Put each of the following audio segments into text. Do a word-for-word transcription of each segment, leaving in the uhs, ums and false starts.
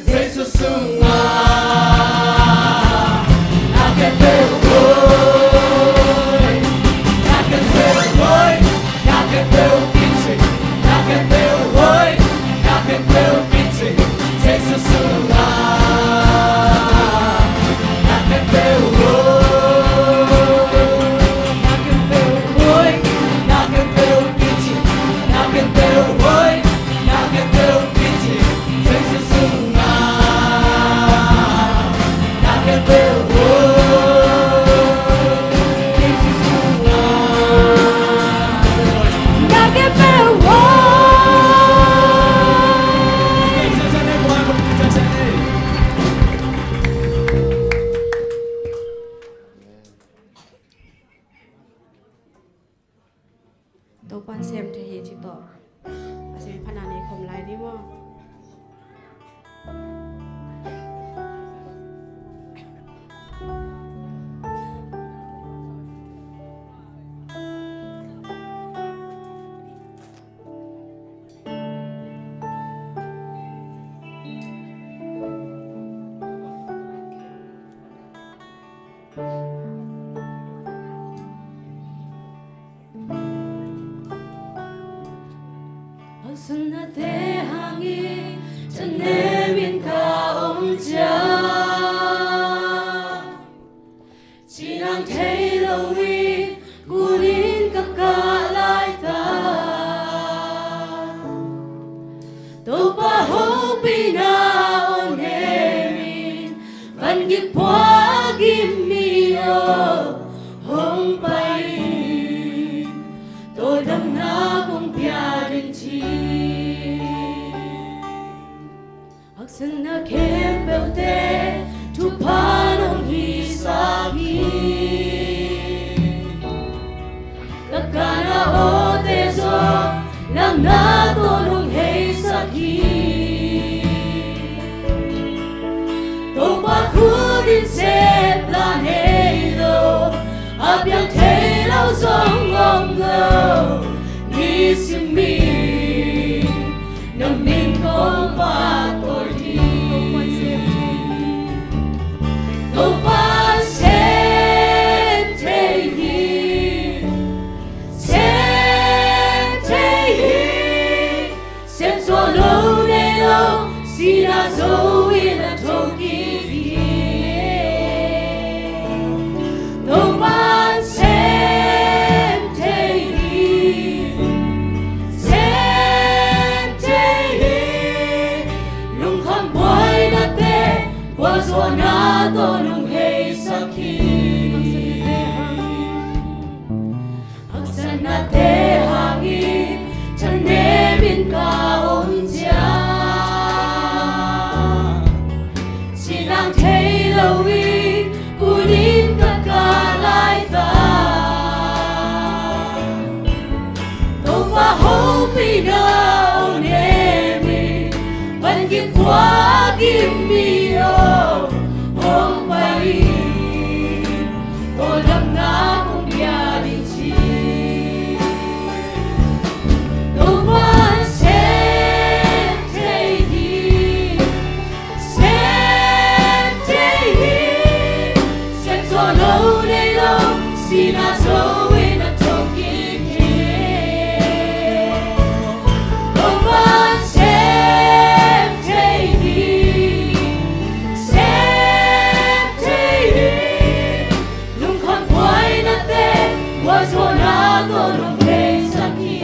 Jesu sungah na khempeuh hoih, na khempeuh hoih, na khempeuh kici, na khempeuh hoih, na khempeuh kici. Jesu sungah na khempeuh hoih, na khempeuh hoih, na khempeuh kici, na khempeuh hoih, na khempeuh kici. Jesu sungah na khempeuh hoih, Jesu sungah na khempeuh hoih. Topa'n sem thei hi ci tawh a sem phatna nei khawm lai ni maw? Haksatnate hangin thanemin ka om ciang, cinang thei lo-in kunin ka kah laitak, Topa hopihna aw nemin, vangik pua gim mi aw hong pai in, tawldamna kong pia ding ci. Haksatna khempeuhte thupha nong hisak hi. Ka kana awte zong lamna tawh nong heisak hi. Topa khut in sep la nei lo, a piang thei lo zong om lo, nisim in na min kong phat tawi ding. Topa sem thei hi, sem thei hi, sem suak lo nei lo, sihna zo-in a thokik hi. Topa'n sem thei hi, sem thei hi, lungkham buainate, gualzawhna tawh nong heisak hi. Haksatnate hangin thanemin ka om ciang, cinang thei lo-in kunin ka kah laitak, Topa hopihna aw nemin, vangik pua gim mi aw hong pai in, tawldamna kong pia ding ci. Topa'n sem thei hi, sem thei hi, sem suak lo nei lo, sihna zo-in a thokik hi. Topa'n sem thei hi, sem thei hi, lungkham buainate, gualzawhna tawh nong heisak hi.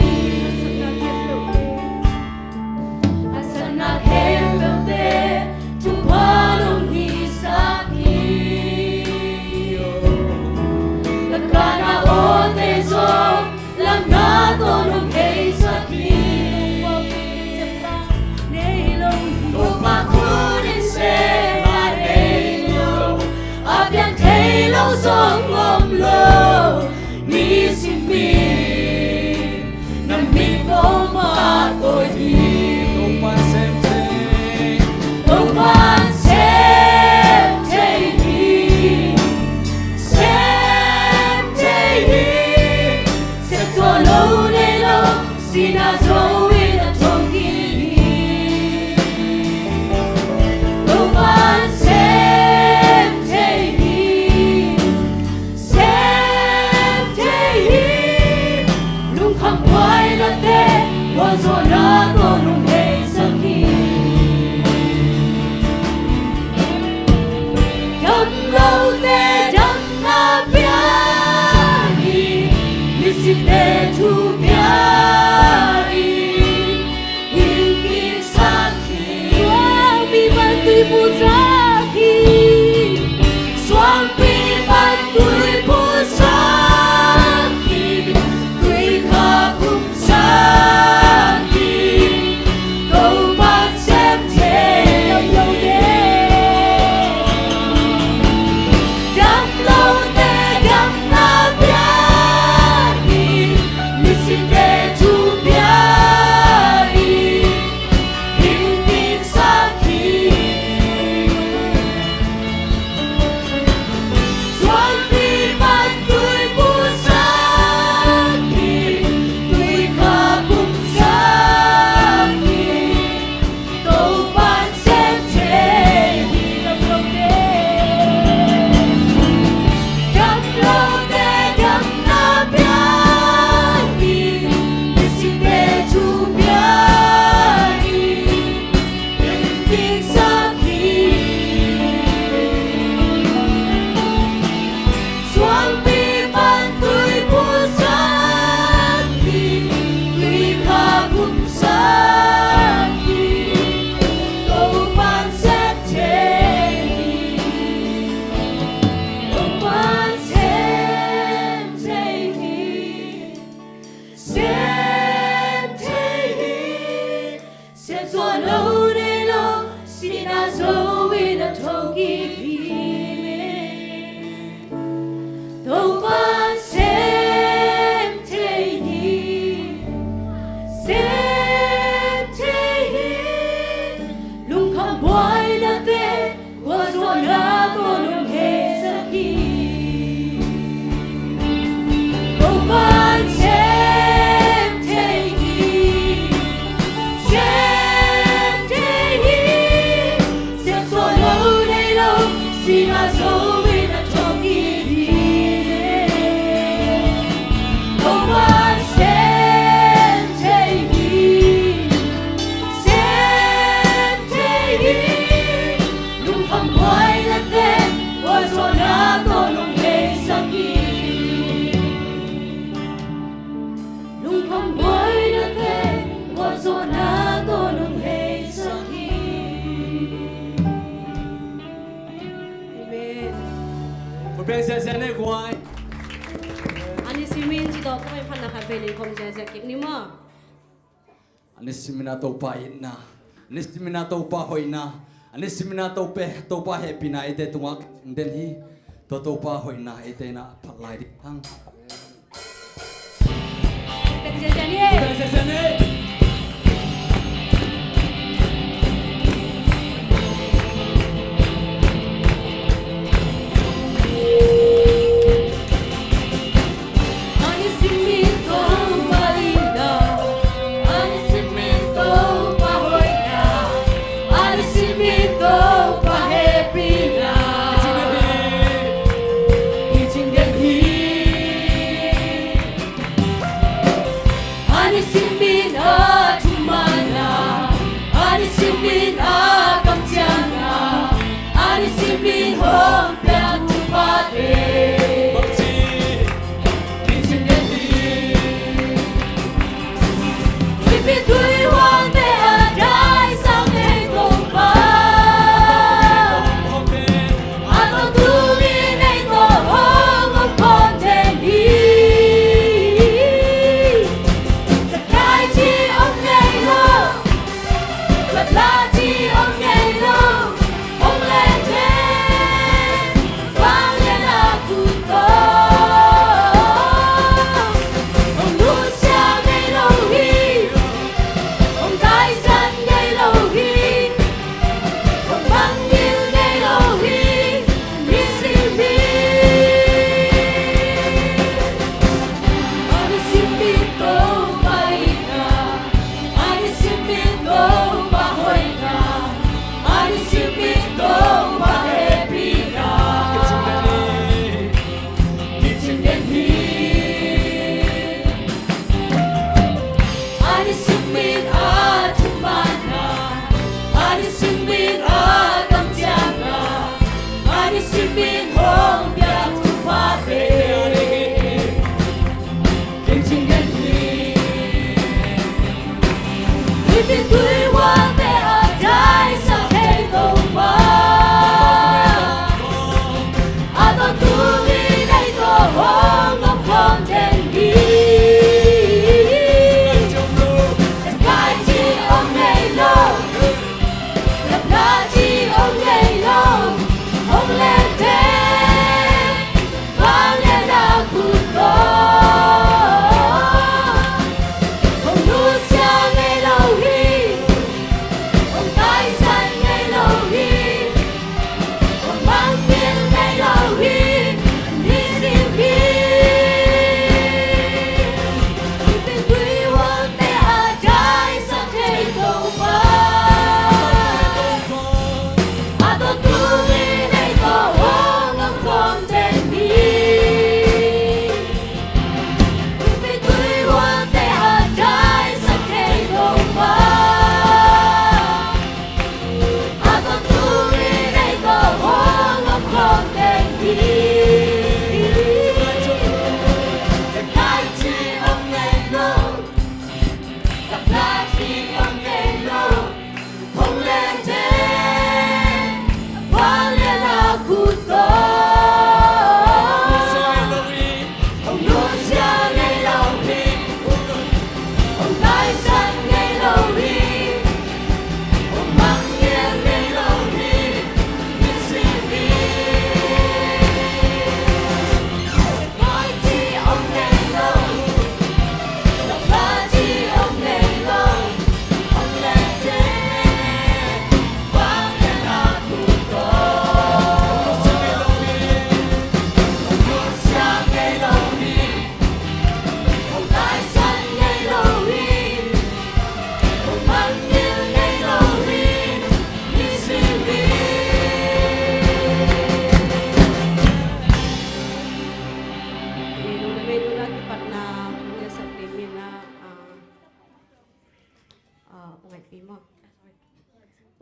Haksatna khempeuhte thupha nong hisak hi. Ka kana awte zong lamna tawh nong heisak hi. Topa khut in sep la nei lo, Sep zo lo nei lo, sihna zo in a thokik hi. Topa'n sem thei hi, sem thei hi. Lungkham buaina te, gualzawhna tawh lungheisak hi. Damlote damna pia hi, misite thu pia hi, hing kiksak hi. Suangpi pan tuiphut sak hi, suangpi pan tuiphut sak hi, tuikhap hum sak hi. Topa'n sem thei hi. Damlote damna pia hi, misite thu pia hi, hing kiksak hi. Suangpi pan tuiphut sak hi, tuikhap hum sak hi. Topa'n sem thei hi. Damlote damna pia hi, misite thu pia hi, hing kiksak hi. Suangpi pan tuiphut sak hi, tuikhap hum sak hi. Topa'n sem thei hi. Topa'n sem thei hi. Sem thei hi. Sep zo lo nei lo, sihna zo in a thokik hi. Topa'n sem thei hi, sem thei hi. Lungkham buaina te, gualzawhna tawh lungheisak hi. Topa'n sem thei hi, sem thei hi. Sep zo lo nei lo, sihna zo in a thokik hi. Topa'n sem thei hi, sem thei hi. Lungkham buaina te, gualzawhna tawh lungheisak hi. Lungkham buaina te, gualzawhna tawh lungheisak hi. Amen. Khut beng ziahziah ni guai. A nisim in ci tawh kong phatna khat vei ning khong ziahziah kik ni maw. A nisim in a Topa itna, a nisim in a Topa hoihna, a nisim in a Topa, Topa hehpihna eite tungah den hi. Tua Topa hoihna eite in a phat lai ding hang.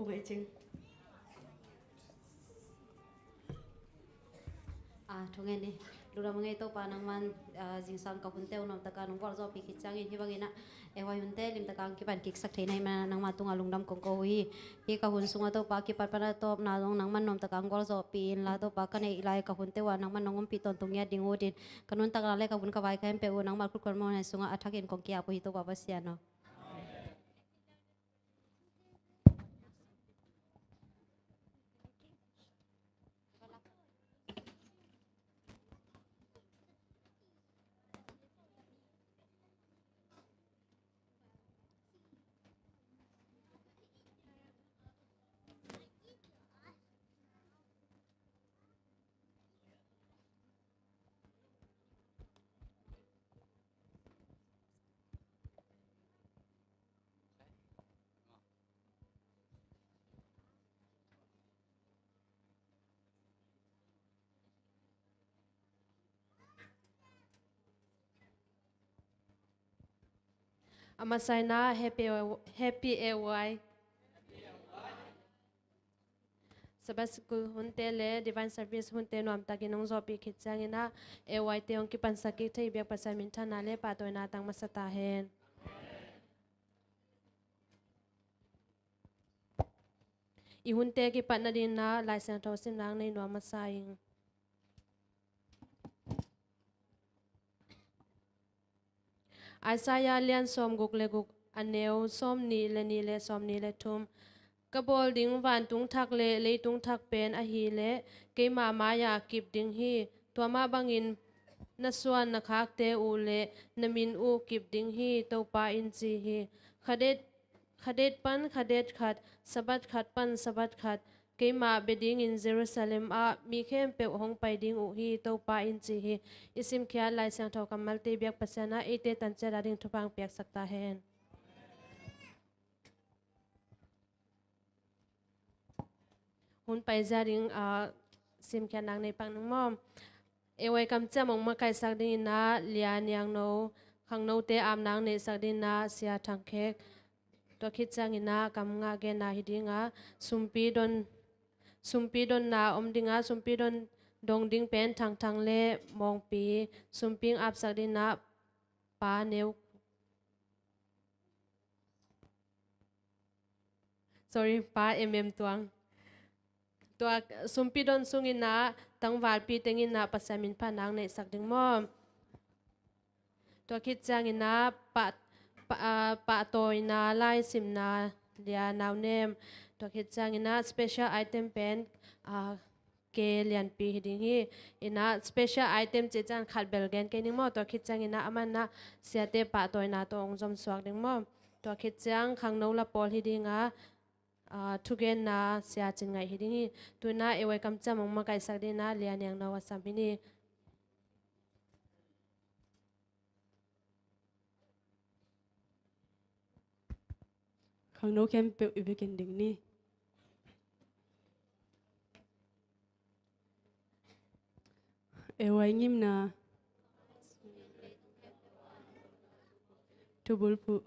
U Ngeih Cing. A, thu ngen ni. Lungdam ngei Topa, nangman, a, zingsang ka hunte uh nuamtaka nong gualzawhpih khit ciangin hih bangin ah, A Y hunte limtaka hong kipan kiksak theihna ahih manin ah nangma tungah lungdam kong ko uh hi. Hih ka hun sungah Topa, a kipat pan a tawpna zong nangman nuamtaka hong gualzawhpih inla Topa, ka neih lai ka hunte uh ah nangman nong ompih tawntung ngiat ding ut in, ka nuntakna le ka hun ka vai khempeuh uh nangma khutkhol muanhuai sungah a thakin kong ki-ap uh hi Topa Pasian aw. A masa in ah Happy, Happy A Y. Sabbath School hunte le Divine Service hunte nuamtakin hong zawhpih khit ciangin ah, A Y te hong kipansak kik thei biak Pasian minthanna le pahtawina tang masa ta hen. I hunte kipat nadingin ah Lai Siangtho simna nei nuam masa ing. Isaiah lian sawmguk le guk, a neu sawmnih le nih le sawmnih le thum. Ka bawl ding vantung thak le leitung thak pen ahih leh keima mai-ah kip ding hi. Tua mah bangin na suan na khakte uh le na min uh kip ding hi, Topa in ci hi. Khadet, khadet pan khadet khat, Sabbath khat pan Sabbath khat, keima bia dingin Jerusalem ah mi khempeuh hong pai ding uh hi, Topa in ci hi. I simkhiat Lai Siangtho kammalte biak Pasian ah eite tanciat a ding thupha hong piaksak ta hen. Hun paizia ding, ah, simkhiatna nei pak ning maw. A Y kamciam hong makaihsak dingin ah Lia Niangno, khangnote apna hong neihsak dingin ah Sia Thang Khek. Tua khit ciangin ah kam nga genna hi ding a, sumpi don, sumpi donna om ding a, sumpi don dong ding pen Thang Thang le Mawngpi, sumpi hong apsak dingin ah Pa Neu, sorry, Pa M M Tuang. Tua sumpi don sungin ah tangvalpi tengin ah Pasian min phatna hong neihsak ding maw. Tua khit ciangin ah pa, pa, ah, pahtawina lai simna Lia Nau Nem. Tua khit ciangin ah special item pen, ah, K Lianpi hi ding hi. In ah special item cih ciang khat bel gen kei ning maw. Tua khit ciangin ah aman ah siate pahtawina tawh hong zom suak ding maw. Tua khit ciang khangno la pawl hi ding a, ah, thugenna Sia Cin Ngaih hi ding hi. Tu-in ah A Y kamciam hong makaihsak dingin ah Lia Niangno a sam hi ni. Khangno khempeuh i vekin ding ni. A Y ngimna. Thubulphuh.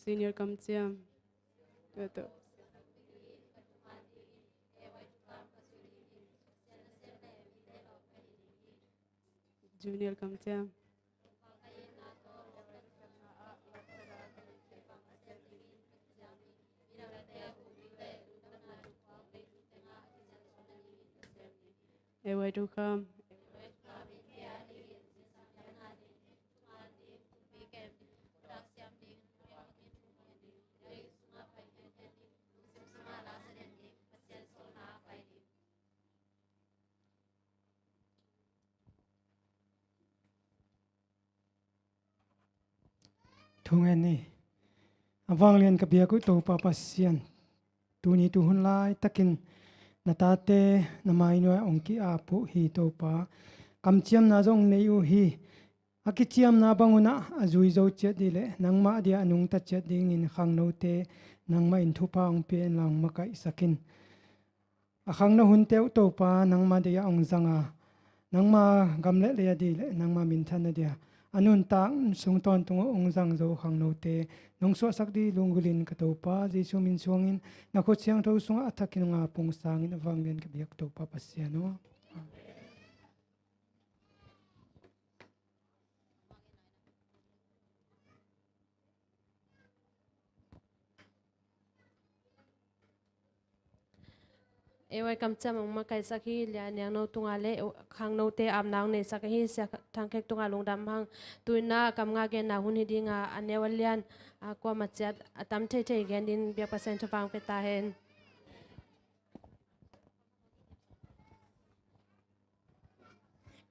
Senior kamciam. Tua tawh. Junior kamciam. A Y Tukham. Thu ngen ni. A vanglian ka biak uh Topa Pasian, tuni tuhun laitakin na tate na mai nuai-ah hong ki-ap uh hi Topa. Kamciamna zong nei uh hi. A kiciamna bang un ah a zui zo ciat dih leh nangmah dia a nungta ciat dingin khangnote nangmah in thupha hong pia inla hong makaihsak in. A khangno hunte uh Topa nangma dia hong zang a, nangma gam le lei a dih leh nangma minthanna dia a nuntak sung tawntung uh hong zang zo khangnote nong suahsak dih lunggulhin ka Topa Jesu min suangin na khut siangtho sungah a thakin hong a pung sangin a vanglian ka biak Topa Pasian aw. Ei, ei kamciam hong makaisak hi. Lia Niangno tungah le khangnote apna hong neisak hi. Sia Thangkhek tungah lungdam hang. Tuina kam nga genna hun hi dinga a neu a lian a kuamah ciat a tam theithei gen din biak Pasian thupha hong pia ta hen.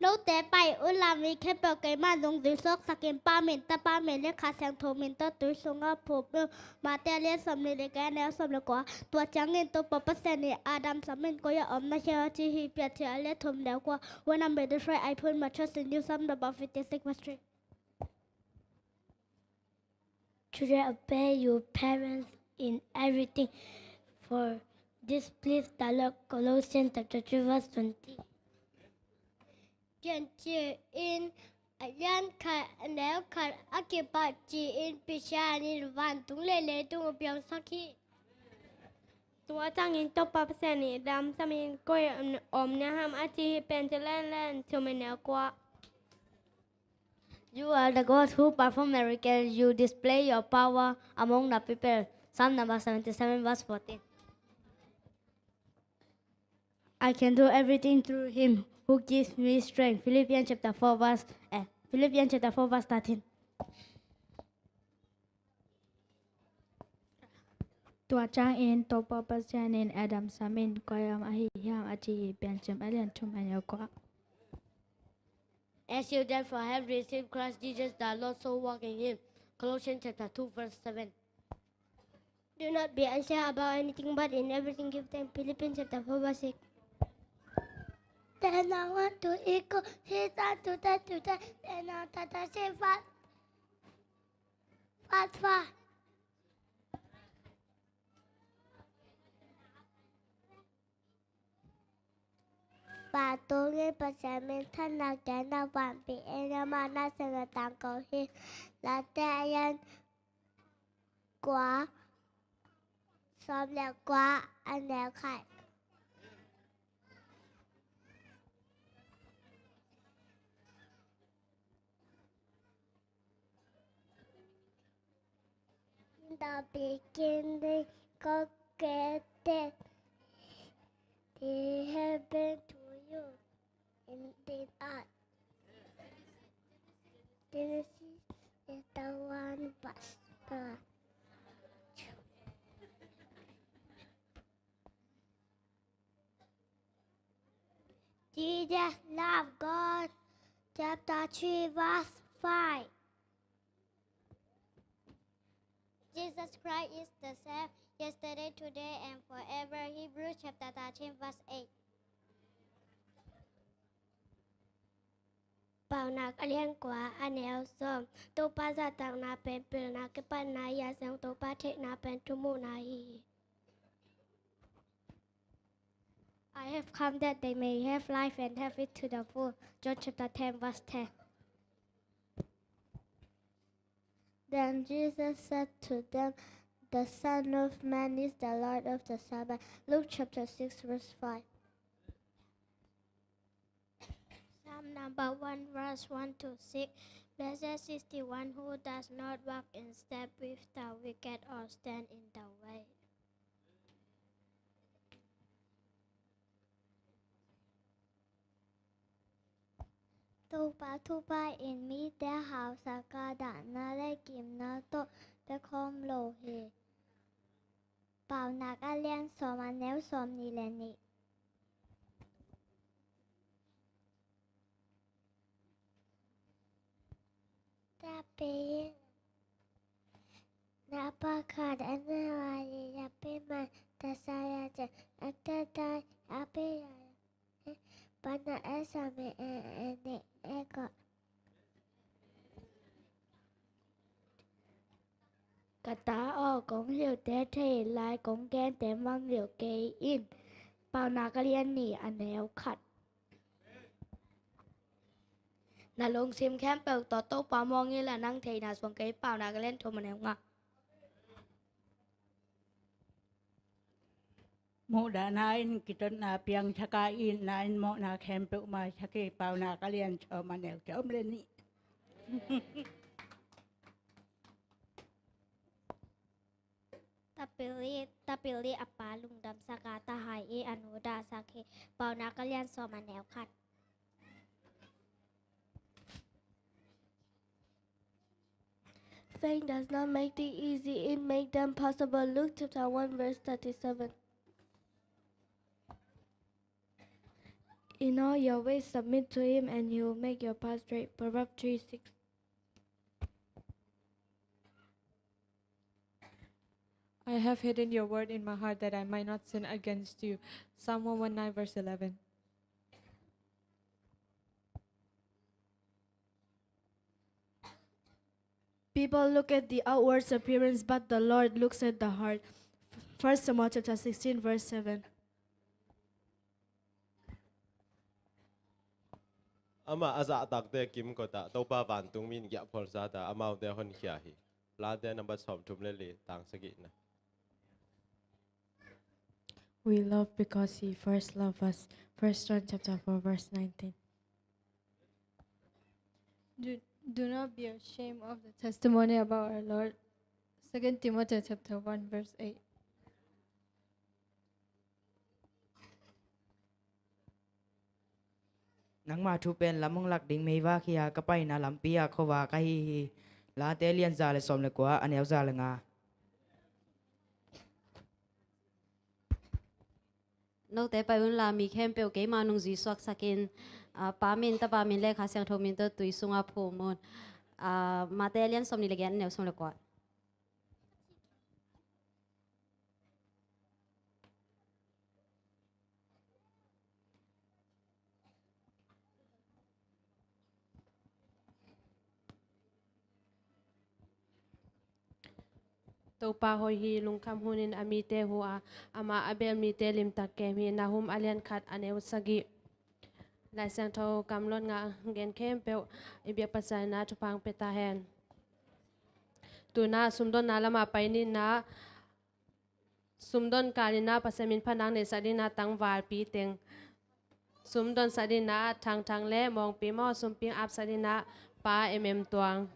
Note pai unla, mi khempeuh keima nungzui suaksakin Pa min, Tapa min le Kha Siangtho min tawh tui sungah phum un. Mate a lian sawmnih le giat, a neu sawm le kua. Tua ciangin Topa Pasian in Adam sam in, koi-ah om na hiam, a ci hi. Piancil a lian thum, neu kua. When I'm ready to try, I put my trust in you. Psalm number fifty-six verse three. Children, obey your parents in everything, for this please the Lord. Colossians chapter three, verse twenty. Piancil in a lian khat, a neu khat, a kipat ci-in Pasian in vantung le leitung a piangsak hi. Tua ciangin Topa Pasian in Adam sam in, koi-ah om na hiam, a ci hi. Piancil a lian thum, a neu kua. You are the God who perform miracle. You display your power among the people. Psalm number seventy-seven, verse fourteen. I can do everything through him who gives me strength. Philippians chapter four, verse, eh, Philippians chapter four, verse thirteen. Tua ciangin Topa Pasian in Adam sam in, koi-ah om ahi hiam, a ci hi. Piancil a lian thum, a neu kua. As you therefore have received Christ Jesus the Lord, so walk in him. Colossians chapter two, verse seven. Do not be anxious about anything, but in everything give thanks. Philippians chapter four, verse six. Then I want to echo, sit down to that, to that, then I want to say, fast, fast, fast. Pau tungin Pasian minthanna genna vanpi en, amah nasepna tangko hi. Late a lian kua, sawm le kua, a neu khat. In the beginning, God created the heaven to you in the earth. Genesis chapter one, verse one. Jesus love God, chapter three, verse five. Jesus Christ is the same yesterday, today, and forever. Hebrews chapter thirteen, verse eight. Paunak a lian kua, a neu sawm. Topa zahtakna pen pilna kipatna hi a, Siangtho Pa theihna pen thumuhna hi. I have come that they may have life and have it to the full. John chapter ten, verse ten. Then Jesus said to them, the Son of Man is the Lord of the Sabbath. Luke chapter six, verse five. Psalm number one, verse one to six. Blessed is the one who does not walk in step with the wicked or stand in the way. Topa thupha in mite hausak a, dahna le gimna tawh pia khawm lo hi. Paunak a lian sawm, a neu sawmnih le nih. Tapi na pakhat a neu a li a pi man ta sa ya ce a ta ta a pi ya ya. Pana e sa me e e ne e ko. Ka ta aw, kong hilhte thei lai, kong gente mang lio kei in. Paunak a lian nih, a neu khat. Na lungsim khempeuh tawh Topa muang inla, nang theihna suang kei. Paunak a lian thum, a neu nga. Muhdahna in kitotna piangthak a, itna in mawhna khempeuh maisak hi. Paunak a lian sawm, a neu sawm le nih. Tapil i, tapil i a pa lungdamsak a, tahai i a nu dahsak hi. Paunak a lian sawm, a neu khat. Faith does not make things easy, it make them possible. Luke chapter one, verse thirty-seven. In all your ways submit to him, and he will make your path straight. Proverbs three six. I have hidden your word in my heart that I might not sin against you. Psalm one one nine, verse eleven. People look at the outward appearance, but the Lord looks at the heart. First Samuel chapter sixteen, verse seven. Amah a zahtakte kimkotah Topa vantungmi in giahphual zata amaute honkhia hi. Late number sawmthum le li, tang sagihna. We love because he first loved us. First John chapter four, verse nineteen. Do, do not be ashamed of the testimony about our Lord. Second Timothy chapter one, verse eight. Nangma thu pen lam hong lak ding meivak hi a, ka paina lampi ah khuavak ahi hi. Late lian za le sawm le kua, a neu za le nga. Note pai unla, mi khempeuh keima nungzui suaksakin, ah, Pa min, Tapa min le Kha Siangtho min tawh tui sungah phum un. Ah, Mate lian sawm nih le giat, a neu sawm le kua. Topa hoih hi, lungkham hunin a mite hu a, amah a bel mite limtak kem hi. Nahum a lian khat, a neu sagih. Lai Siangtho kam luat ngah gen khempeuh i biak Pasian in thupha pia ta hen. Tu-in sumdonna lamah pai ni in, sumdon kal in Pasian min phatna neihsak dingin tangvalpi teng, sumdonsak dingin Thangthang le Mawngpi maw, sumping apsak dingin Pa Em Em Tuang.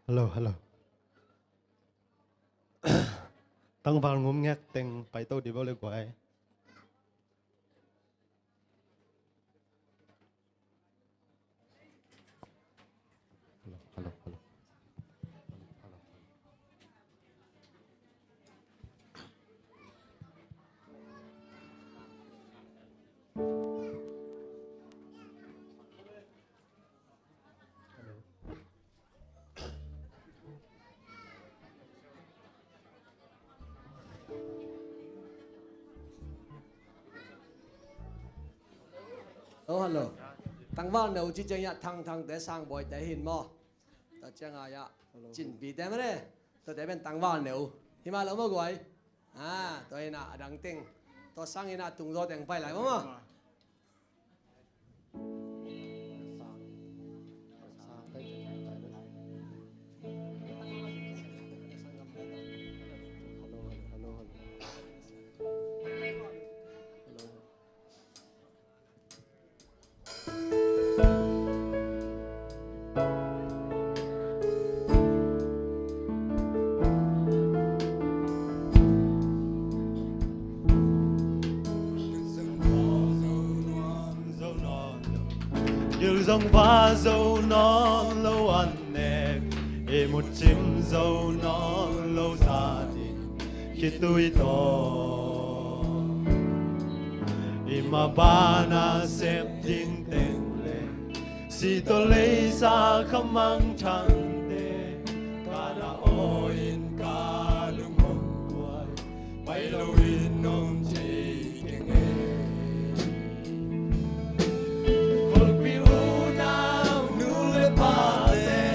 Hello, hello. Tangval ngum ngek teng paito dih vo le guai. Hello, hello, hello. Oh, hello. Tangval ne uh ci ciangin Thangthangte, Sangbawite hi in maw. Tua ciangin ah, Cinpite mah ne. Tuate pen tangval ne uh. Hi mah lo maw guai. Ah, tua in ah a dang teng, tua sangin ah tungzaw teng pai lai maw maw. Gil zong va zo nawn lo an nek, i mut cim zo nawn lo zat in, khitui tawh i maban a sep ding teng le, si tawh leisa kha mangthangte, ka na aw in ka lunghong buai, pai lo in nong thei keng e. Kholpi unau nu le pate,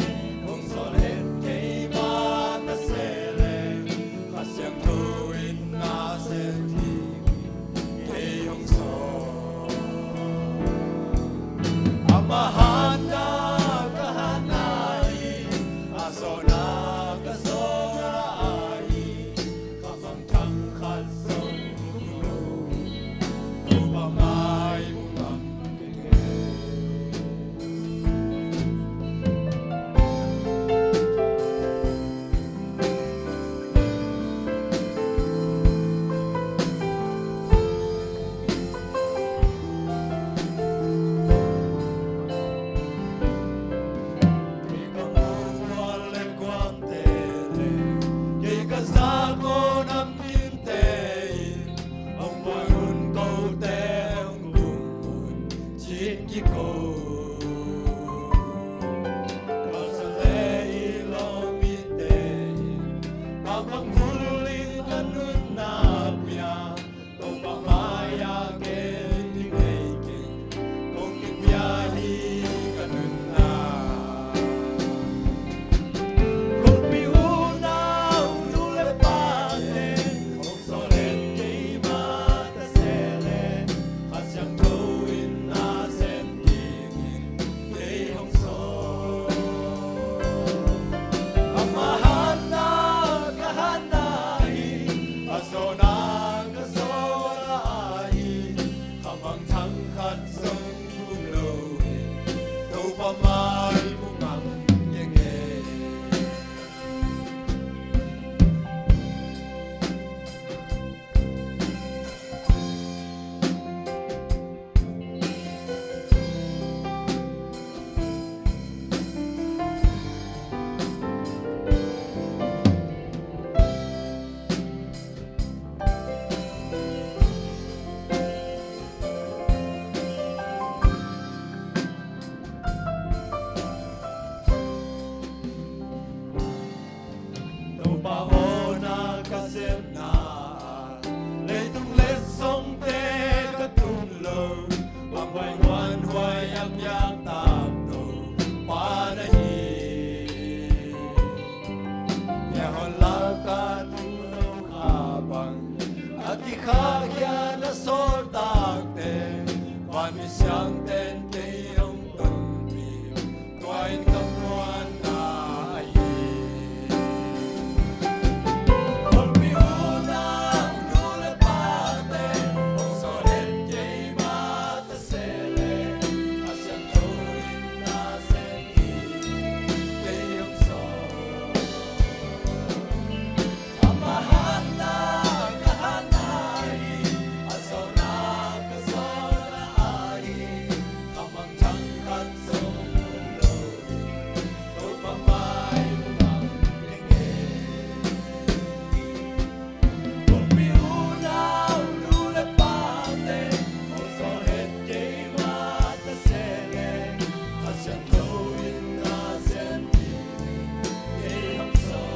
Topa aw, na ka sepna ah leitung le songte ka tun lo, bangbai huanhuai a piak tak Topa na hi. Biahon lak a tun lo kha bang a kikhak hian a sawl takte, vanmi siangten kei hong tonpih, tua in ka muanna ahi. Khawlpi unau nu le pate hong sawl het keimah ta se leh, a siangtho in na sem hi, kei hong sawl. Ama hatna ka hatna hi, a zawhna ka zawhna ahi, a mangthang khat zong um lo, Topa mai mang keng e. Kumpi unau nu le pate hong sawl het keimah ta se leh, a siangtho in na sem hi, kei hong sawl.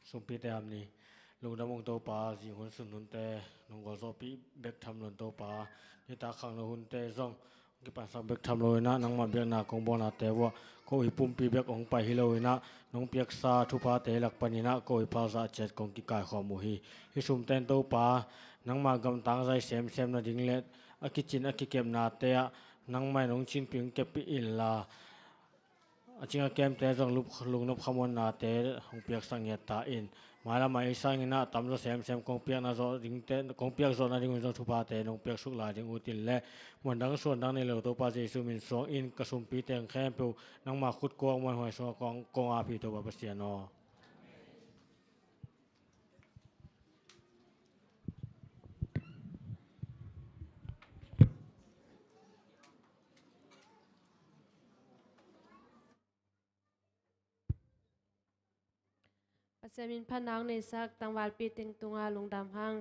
Sumpite ham ni. Lungdam ung Topa, zinghun sunhunte nong gualzawhpih bek tham lo in Topa, nitak khangno hunte zong kipansak bek tham lo in ah, nangmah biakna kong bawlnate vuah ko i pumpi bek hong pai hi lo in ah, nong piaksa thuphate lak panin ah ko i phalzah ciat kong kikaikhawm uh hi. Hih sumte in Topa, nangmah gamtang zai semsem nading le a kicin a kikepnate ah nangmah in hong cinpih hong keppih inla, a cing a kemte zong lungnop khamuannate hong piaksak ngiat ta in. Mailam ah i sangin ah tamzaw semsem kong piakna zawh dingte, kong piak zawh nadingun zong thuphate nong piaksuk lai ding ut in le, muandang suandang nei lo Topa Jesu min suangin ka sumpite khempeuh nangmah khutkuak muanhuai sungah kong, kong ap hi Topa Pasian aw. Pasian min phatna hong neisak tangvalpi teng tungah lungdam hang.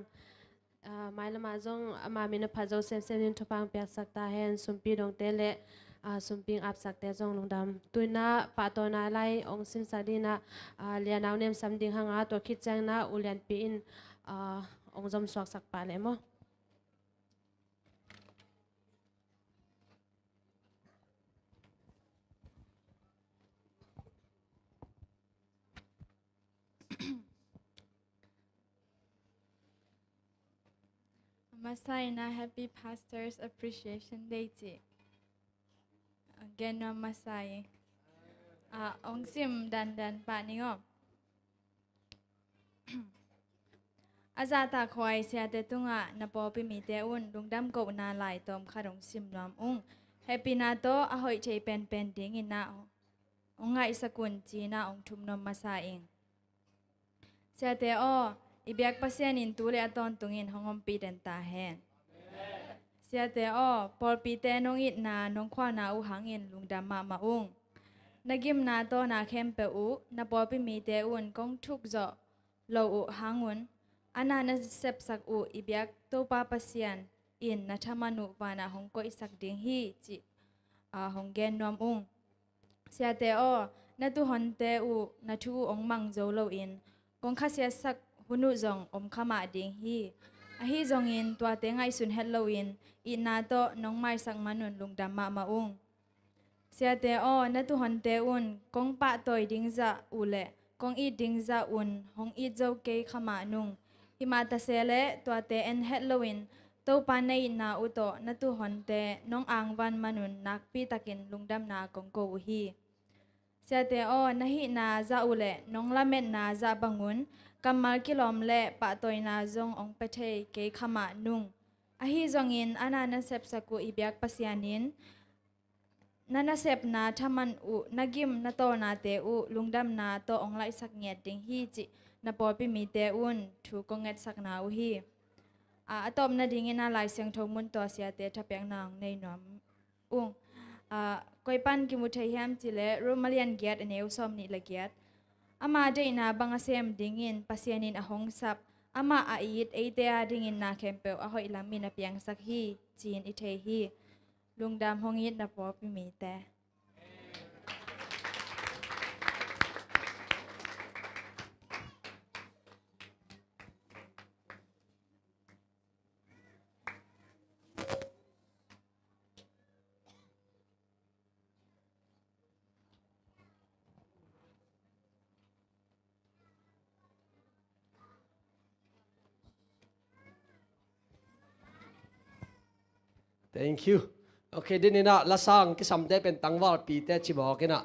Ah, mailamah zong ama min a phat zo semsem in thupha hong piaksak ta hen. Sumpi dongte le, ah, sumpi hong apsakte zong lungdam. Tu-in ah pahtawina lai hong simsak dingin ah, ah, Lian a hong nemsam ding hang a, tua khit ciangin ah U Lianpi in, ah, hong zomsuaksak pah leh maw. A masa in ah Happy Pastors Appreciation Day ci. Gen nuam masa ing. Ah, hong sim dandan pah ning aw. A zahtakhuai siate tungah na pawlpi mite un lungdam kohna lai tawmkhat hong sim nuam ung. Hehpihna tawh a hoih thei penpen dingin ah hong ngaihsak un ci-in ah hong thum nuam masa ing. Siate aw, i biak Pasian in tu le a tawntungin hong ompih den ta hen. Siate aw, pawlpite nong itna nong khualna uh hangin lungdam mahmah ung. Na gimna tawhna khempeuh uh na pawlpi mite un kong thuk zawh lo uh hangun, a na na sepsak uh i biak Topa Pasian in na thaman uh vanah hong koihsak ding hi cih, ah, hong gen nuam ung. Siate aw, na tuuhonte uh na thu uh hong mang zo loin kong khasiatsak hun uh zong om kha mah ding hi. Ahi zongin tuate ngaihsun het loin itna tawh nong maisak man un lungdam mahmah ung. Siate aw, na tuuhonte un kong pahtawi ding zah uh le kong it ding zah un hong it zo kei kha mah nung. Himah ta se leh tuate en het loin Topa na itna uh tawh na tuuhonte nong angvan man un nakpi takin lungdamna kong ko uh hi. Siate aw, na hihna zah uh le nong lametna zah bangun kammal kilawm le pahtawina zong hong pia thei kei kha mah nung. Ahi zongin a na na sepsak uh i biak Pasian in na nasepna thaman uh, na gim na tawlnate uh lungdamna tawh hong laihsak ngiat ding hi cih na pawlpi mite un thu kong ngetsakna uh hi. A, a tawpna dingin a Lai Siangtho mun tawh siate thapiakna hong nei nuam ung. A, koi pan kimu thei hiam cih leh Rom a lian giat a neu sawm nih le giat. Ama deihna bang a sem dingin Pasian in a hong sap, amah a it eite a dingin na khempeuh a hoih lamin a piangsak hi, ci-in i thei hi. Lungdam hong it na pawlpi mite. Thank you. Ok, den inah lasang kisamte pen tangvalpite cimawk inah.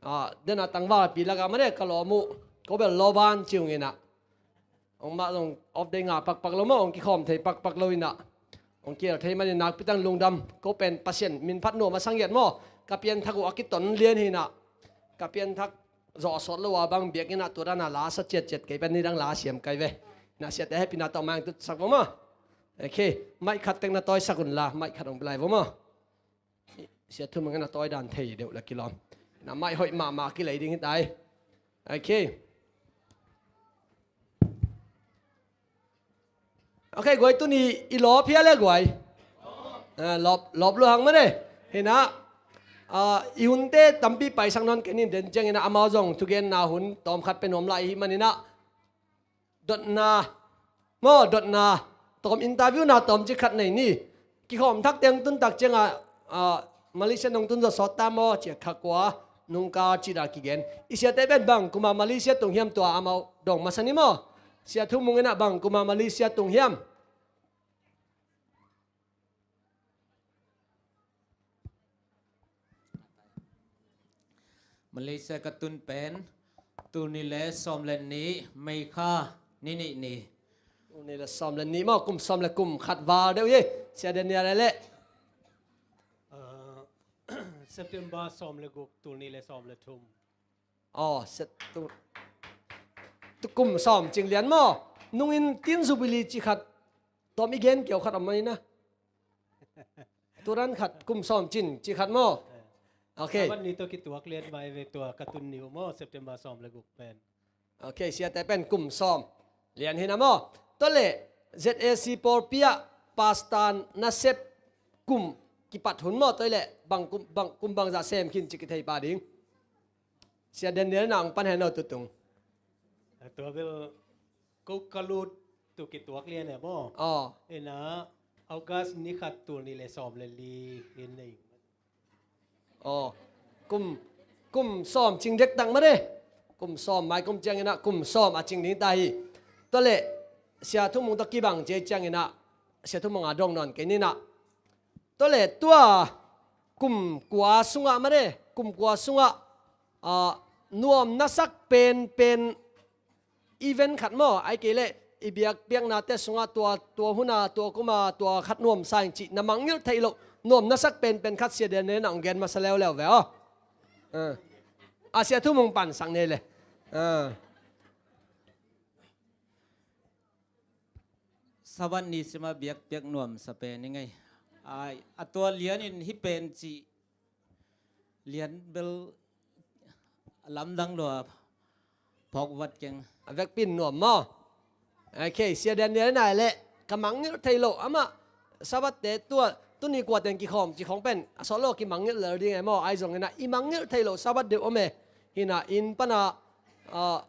Ah, denah tangvalpi lakah mane ka lawm uh, ko bel lawban ci ung inah. Ong mah zong off day ngah pakpak lo maw, ong kikhawm thei pakpak lo inah. Ong kial thei manin nakpi tang lungdam, ko pen Pasian min phat nuam a sa ngiat maw. Ka pianthak uh a kiton lian hi inah. Ka pianthak zawh sawt lo a bang biakinn ah tua dana la sa ciatciat kei pen nidang la siam kai ve. Na siate hehpihna tawh mai ang tutsak vo maw. Ok, mic khat tek na tawisak unla, mic khat ong pia lai vo maw. Sia Thum Mung in a tawi dan thei deuh la kilawm. Na mic hoih mahmah kilei ding hi tai. Ok. Ok, guai tuni i lawp hia le guai. Ah, lawp, lawp lua hang mane. Hinah, ah, i hunte tampi paisak nawn kei nin den ciang inah amau zong thugenna hun tawmkhat pe nuam lai i hih man inah. Dotna, maw, dotna tawm, interview na tawm ci khat nei ni. Kikhawm thak teng tun tak ciangah, ah, Malaysia nong tun zawh sawt ta maw, cia kha kua nungka cih dah kigen. I siate pen bang kuma Malaysia tung hiam tua amau dong masa ni maw. Sia Thum Mung inah bang kuma Malaysia tung hiam. Malaysia ka tun pen tul nih le sawm le nih, May kha ni nih ni. Tul nih le sawm le nih maw, kum sawm le kum khat val deuh hi. Sia Daniel le. Ah, September sawm le guk, tul nih le sawm le thum. Aw, set tu, tu kum sawm cing lian maw. Nungin tin Jubilee ci khat tawm i gen kiau khat om mai na. Turan khat kum sawm cin ci khat maw. Ok. Sabat ni tawh kituak lian mai ve tua ka tun ni uh maw, September sawm le guk pen. Ok, siate pen kum sawm lian hi na maw. Tua le Z A C pawlpi ah pastor nasep kum kipat hun maw, tua le bang kum, bang, kum bangzah sem khin ci kithei pa ding. Sia Daniel na ang pan hen lo tutung. Tua bel ko ka lut tu kituak lian e maw. Aw. Ina August ni khat tul nih le sawm le li in nei. Aw. Kum, kum sawm cing dektak mah de. Kum sawm mai kum ciang ina kum sawm a cing ding ta hi. Tua le Sia Thum Mung tawh kibang cia ciang ina Sia Thum Mung a dong nawn kei ni na. Tua le tua kum kua sungah mah de, kum kua sungah, ah, nuam nasak penpen event khat maw, ai kei leh i biakpiaknate sungah tua, tua huna, tua kuma, tua khat nuam sa ing cih na mangngilh theih loh nuam nasak penpen khat Sia Daniel na hong gen masa leuleu ve aw. Ah. A Sia Thum Mung pansak nei le. Ah. Sabat ni sima biakpiak nuamsa pen i ngei. Ai, a tua lianin hih pen cih lian bel lamdang lua phawk vat keng. A vekpin nuam maw? Ok, Sia Daniel nai leh ka mangngilh thei loh amah Sabatte tua tuni kua teng kikhawm ci khawng pen a sawt lo kimangngilh lel ding e maw? Ai zong ina i mangngilh thei loh Sabat deuh om e. Hina inn pana, ah,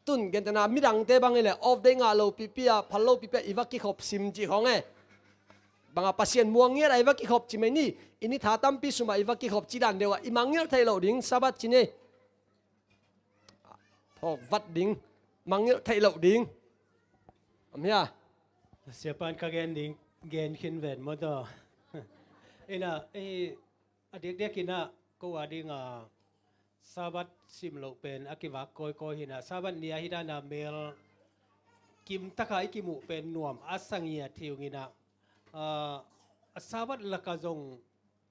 Tun gentehna midangte bang hi leh off day ngah lo pipi a, phal lo pipi a i va kikhop sim cih khawng e. Bang a Pasian muang ngiat a i va kikhop ci mai ni, i ni tha tampi sum a i va kikhop ci dan deuh a i mangngilh theih loh ding Sabbath ci ni. Phawk vat ding, mangngilh theih loh ding. Om hia? Siapan ka gen ding, gen khin ven maw taw. Ina, eh, a diakdiak ina, ko a ding a, Sabbath sim loh pen a kivak kawikawi hina, Sabbath ni a hi dana mel kim taka i kimuh pen nuam a sa ngiat hi ung ina, ah, a Sabbath laka zong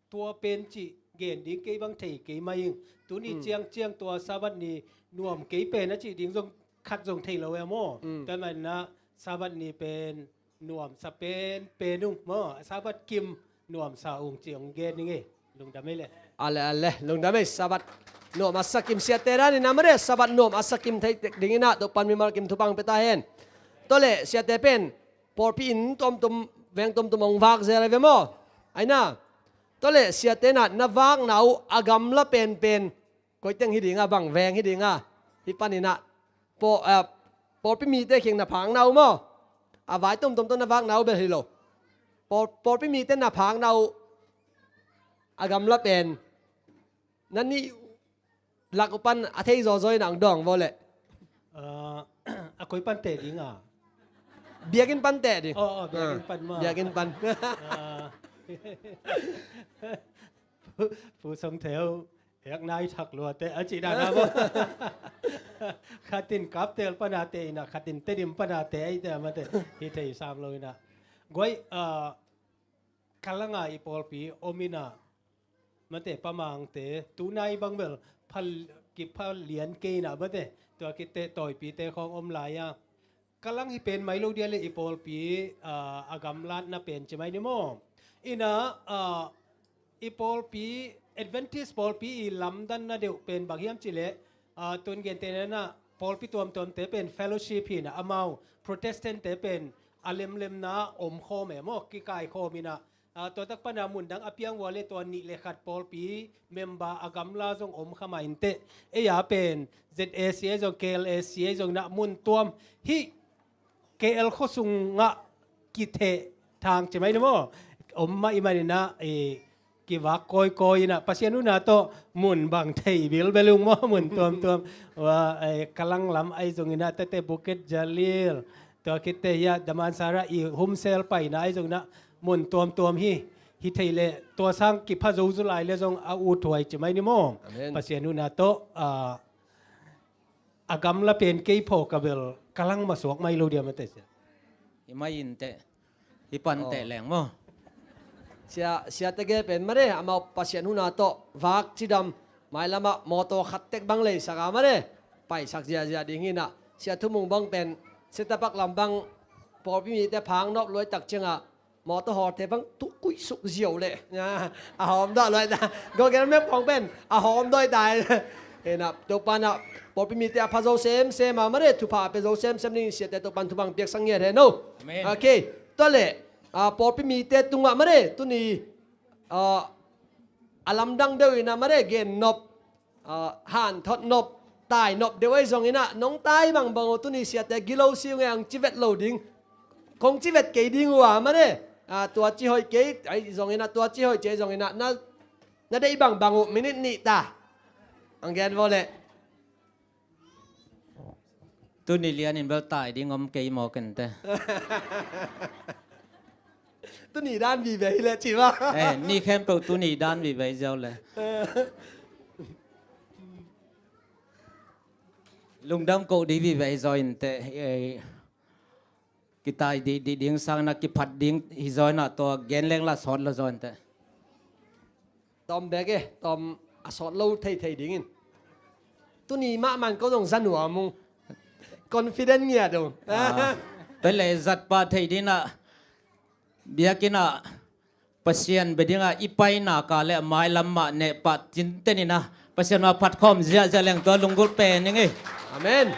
tua pen cih gen ding kei bang thei kei mai ing. Tuni ciangciang tua Sabbath ni nuam kei pen a cih ding zong khat zong thei lo e maw? Tua manina Sabbath ni pen nuamsa pen pen ung maw? Sabbath kim nuamsa ung ci ong gen ing e. Lungdam ei le. Ale, ale, lungdam ei. Sabbath nuam a sa kim siate dan ina mare, Sabbath nuam a sa kim thei tek ding ina, Topan mimal kim thupang pia ta hen. Tua le siate pen pawlpi inn tuamtuam, veng tuamtuam ong vak zel a ve maw? Aina, tua le siate na, na vakna uh a gamla penpen koi teng hi dinga, bang veng hi dinga, hi paninah paw, eh, pawlpi mite kheng na phakna uh maw? A vai tuamtuam tawh na vakna uh bel hi lo. Pawl, pawlpi mite na phakna uh a gamla pen na nih lak uh pan a thei zawzaw in ang dawng vaw leh. Ah, a koi pan teh ding a? Biakinn pan teh ding. Oh, oh, biakinn pan maw? Biakinn pan. Ah. Pu Song Theu, ek nai thak lua teh a ci dan a maw? Khatin Kaptel pan a teh ina, khatin Tedim pan a teh a i teh a mate. Hi thei sam lo ina. Guai, ah, kalanga i pawlpi om ina, mate, pamangte tunai bang bel phal, kiphal lian kei ina mate, tua kitte tawipite khawng om lai a. Kalang hi pen mai lo dia le i pawlpi, ah, a gamlatna pen ci mai ni maw? Ina, ah, i pawlpi, Adventist pawlpi i lamdanna deuh pen bang hiam ci le, ah, tun gente nana pawlpi tuamtuamte pen fellowship hina, amau Protestant te pen a lemlemna om khawm e maw, kikai khawm ina, ah, tua tak pana mun dang a piang vua le tua nih le khat pawlpi member a gamla zong om kha mah inteh. Ei a pen Z A C ei zong, K L A C ei zong na mun tuam hi, K L khuasungah kitheh thang ci mai ni maw? Om mah i maninah, eh, kivak kawikawi inah, Pasian huna tawh mun bang thei bilbel ung maw, mun tuamtuam. Wa, eh, Kalang lam ahi zonginah, tete Bukit Jalil, tua khitte hiah Damansara i humsel paina ahi zonginah, mun tuamtuam hi, hi thei leh tua sang kipha zo zu lai le zong a uthuai ci mai ni maw? Amen. Pasian huna tawh, ah, a gamla pen kei phawk a bel Kalang masuak mai lo dia mate sia. Hi mai inteh, hi panteh leng maw? Sia, sia tege pen mare, amau Pasian huna tawh vak cidam, mailamah mawtaw khat tek bang leisak a mare, paisak ziahziah ding hinah. Sia Thumung bang pen Setapak lam bang pawlpi mite phang nop luaitak ciangah mawtaw hawlte bang tukuih suk ziau leh a hawm dah luai ta. Google Map khawng pen a hawm dawi ta. Hena Topa na pawlpi mite a pha zo semsem a mare, thupha a pia zo semsem ding siate Topan thupha piaksak ngiat hen o. Amen. Okay. Tua leh, ah, pawlpi mite tungah mare, tuni, ah, a lamdang deuh inah mare, gen nop, ah, hanthot nop, tai nop deuh ahi zonginah, nong tai bangbang uh tuni siate gilo si uh nge, ang civet lo ding, kong civet kei ding uh a mare, ah, tua ci hoih kei ahi zonginah, tua ci hoih ci ahi zonginah, na, na deih bangbang uh minit nih ta. Ang gen vaw leh. Tuni lianin bel tai ding om kei maw kente. Tuni dan vive hi leh ci maw? Eh, ni khempeuh tuni dan vive ziau leh. Lungdam koh dih vive hi zaw inteh. Eh, kitai dihdih ding sangin a kiphat ding hi zaw inah tua gen leng lah sawt lo zaw inteh. Tawm bek e, tawm a sawt lo theithei dingin. Tuni mahmah in ko zong za nuam ung. Confident ngiat ung. Ah, tua leh zat pah thei dinah, biakinnah Pasian bia dingah i paina ka le a mailam mah neh pah tinten inah Pasian mah phat khawm ziahziah leng tua lunggulh pen ing ei. Amen.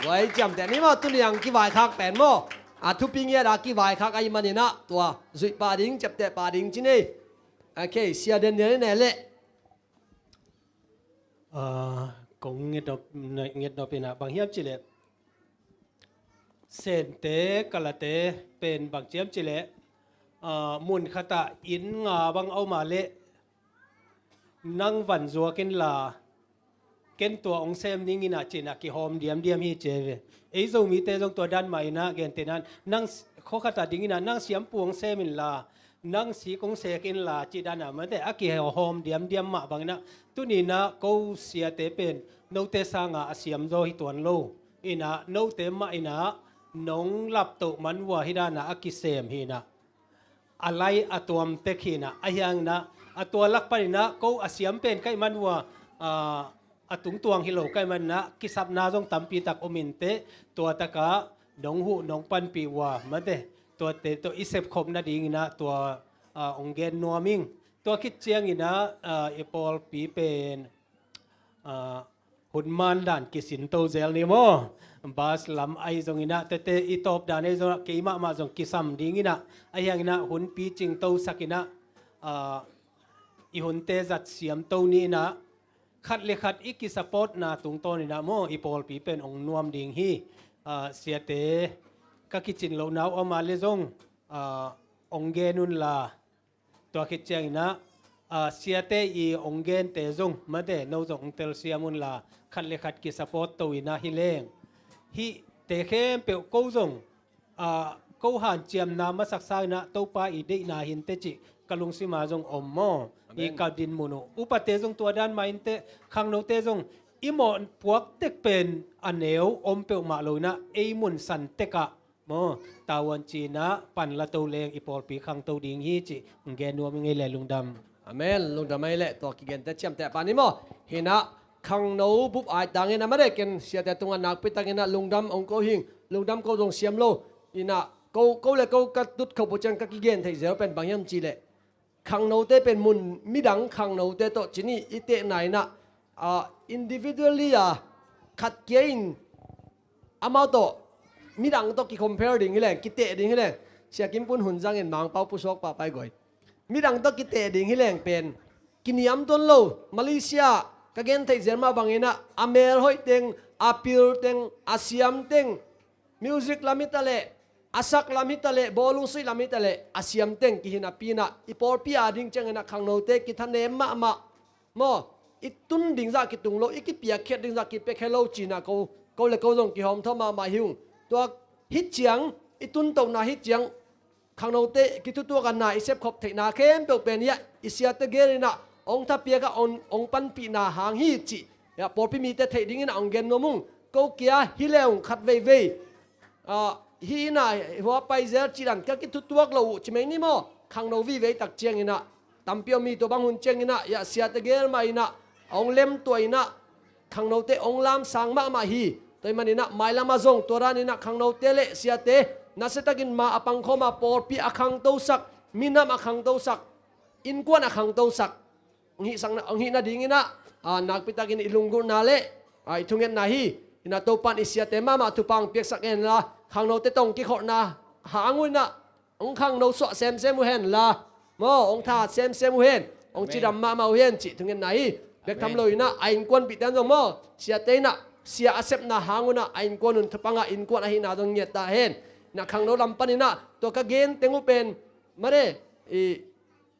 Guai ciamteh ni maw, tuni ang kivaikhak pen maw? A thupi ngiat a kivaikhak ahi maninah tua zuih pah ding, ciapteh pah ding ci ni. Okay, sia Daniel i ne leh. Ah, Kong ngetnop, ngetnop inah bang hiam cileh, Sente, Kalate pen bang ciam cileh, ah, mun khatah inn nga bang a om a leh nang van zuak inla, ken tua hong sem ning inah cinah kihawm diamdiam hi ci ve. Ei Zomite zong tua dan mah inah gentehna-in nang s-, khua khatah ding inah nang siampu hong sem inla, nang sik hong sek inla cih danah mate a kihawm diamdiam mah bang inah tuni inah ko siate pen note sanga a siam zaw hi tuan lo. Inah note mah inah nong laptoh man uh a hih danah a kisem hi inah a lai a tuam tek hi inah, ahi hang inah a tua lak pan inah ko a siam pen ka hih man uh a, a tungtuang hi lo ka hih man inah kisapna zong tampi tak om inteh, tua takah nong huh nong panpih uh a mate, tuate tawh i sepkhop nading inah tua, ah, hong gen nuam ing. Tua khit ciang inah, ah, i pawlpi pen, ah, hun man dan kisin to zel ni maw? Bus lam ahi zong inah, tete i tawp dan ahi zong inah, keimah mah zong kisam ding inah, ahi hang inah hun picing to sak inah, ah, i hunte zat siam to ni inah, khat le khat i kisupportna tungtawn inah maw, i pawlpi pen hong nuam ding hi. Ah, siate, ka kicin lohna uh a om a leh zong, ah, hong gen unla, tua khit ciang inah, ah, siate i hong gente zong mate, no zong hong telsiam unla, khat le khat kisupport to inah hi leng. Hihte khempeuh ko zong, ah, ko hanciamna masak sang inah Topa i deihna hi inteh cih ka lungsima zong om maw? Amen. I ka dinmun uh. Upate zong tua dan mah inteh, khangnote zong i mawhpuak tek pen a neu om peuhmah lo inah ei mun san tekah maw, tavuan ci inah panla to leng i pawlpi khangto ding hi cih hong gen nuam ing ei le, lungdam. Amen. Lungdam ei le, tua kigente ciamteh pan ni maw? Hi inah khangno bup ai tang inah mate, ken siate tungah nakpi tak inah lungdam hong ko hing, lungdam ko zong siam lo. Inah ko, ko le ko ka tutkhop uh ciang ka kigen theih zel pen bang hiam cileh, khangnote pen mun midang khangnote tawh cini i tehna inah, ah, individually a khat kia in amau tawh midang tawh kicompare ding hi leng, kiteh ding hi leng. Sia Kim Pun Hun zangin Mangpau pusuak pahpai goi. Midang tawh kiteh ding hi leng pen kiniam tuan lo. Malaysia ka gen theih zel mah bang inah a mel hoih teng, a pil teng, a siam teng, music lam hi taleh, a sak lam hi taleh, bawlung suih lam hi taleh, a siam teng kihi napi inah i pawlpi a ding ciang inah khangnote kithanem mahmah maw? I tun ding zah kitung lo, i kipiakkhiat ding zah kipiakkhiat lo ci inah ko, ko le ko zong kihawmthawh mahmah hi ung. Tua hih ciang, i tuntohna hih ciang, khangnote kithutuak a na i sepkhop theihna khempeuh pen hiah i siate gel inah hong thapiak a hong, hong panpihna hang hi cih hiah pawlpi mite theih ding inah hong gen nuam ung. Ko kia hi le ung khat veivei, ah, hih inah hua pai zel cih dan ka kithutuak lo uh ci mai ni maw? Khangno vivei tak ciang inah tampi om hi. Tua bang hun ciang inah hiah siate gel mah inah hong lemtuah inah khangnote hong lamsang mahmah hi. Tua ahih man inah mailam ah zong tua dan inah khangnote le siate nasiatakin ma a pangkhawm a pawlpi a khangtosak, minam a khangtosak, innkuan a khangtosak hong hihsak na, hong hih nading inah, ah, nakpi takin i lunggulhna le, ah, i thungetna hi. Inah Topan i siate mahmah thupha hong piaksak henla, khangnote tawh hong kikholhna hang uh inah hong khangno suah semsem uh henla maw, hong thahat semsem uh hen, hong cidam mahmah uh hen cih thungetna hi. Bek tham lo inah a innkuanpihte in zong maw, siate inah sia a sepna hang uh inah a innkuan un thupha ngah, innkuan ahihna zong ngiat ta hen. Inah khangno lam pan inah tua ka gen teng uh pen mate, i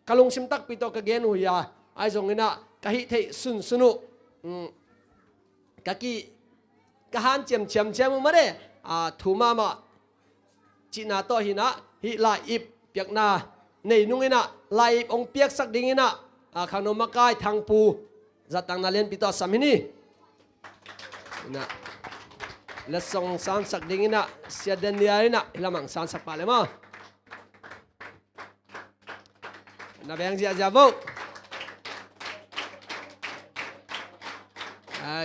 ka lungsim takpi tawh ka gen uh hi a, ahi zong inah ka hih theih sunsun uh, um, ka ki, ka hanciam ciamciam uh mate, ah, thu mahmah cihna tawh hi inah hih lai-ip piakna nei nung inah lai-ip hong piaksak ding inah, ah, khangno makai Thangpu zattangna lianpi tawh a sam hi ni. Inah letsong sansak ding inah Sia Daniel inah hih lamah hong sansak pah le maw? Na beng ziahziah vo.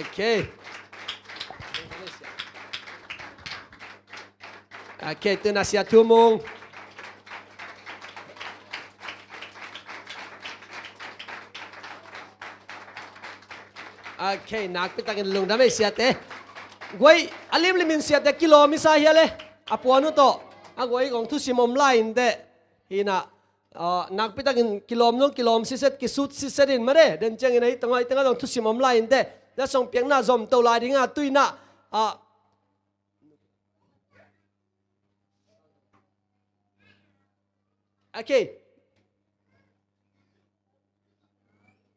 Okay. Okay, tu na Sia Thu Mung. Okay, nakpi takin lungdam ei siate. Guai, a limlimin siate kilawm i sa hia le. A puan uh tawh a guai kong thusim om lai inteh. Hi inah, ah, nakpi takin kilawm zong kilawm siset, kisut siset in mate. Den ciangin ahi tangah, ahi tangah zong thusim om lai inteh. Letsong piakna zom to lai ding a, tu-in ah, ah, okay.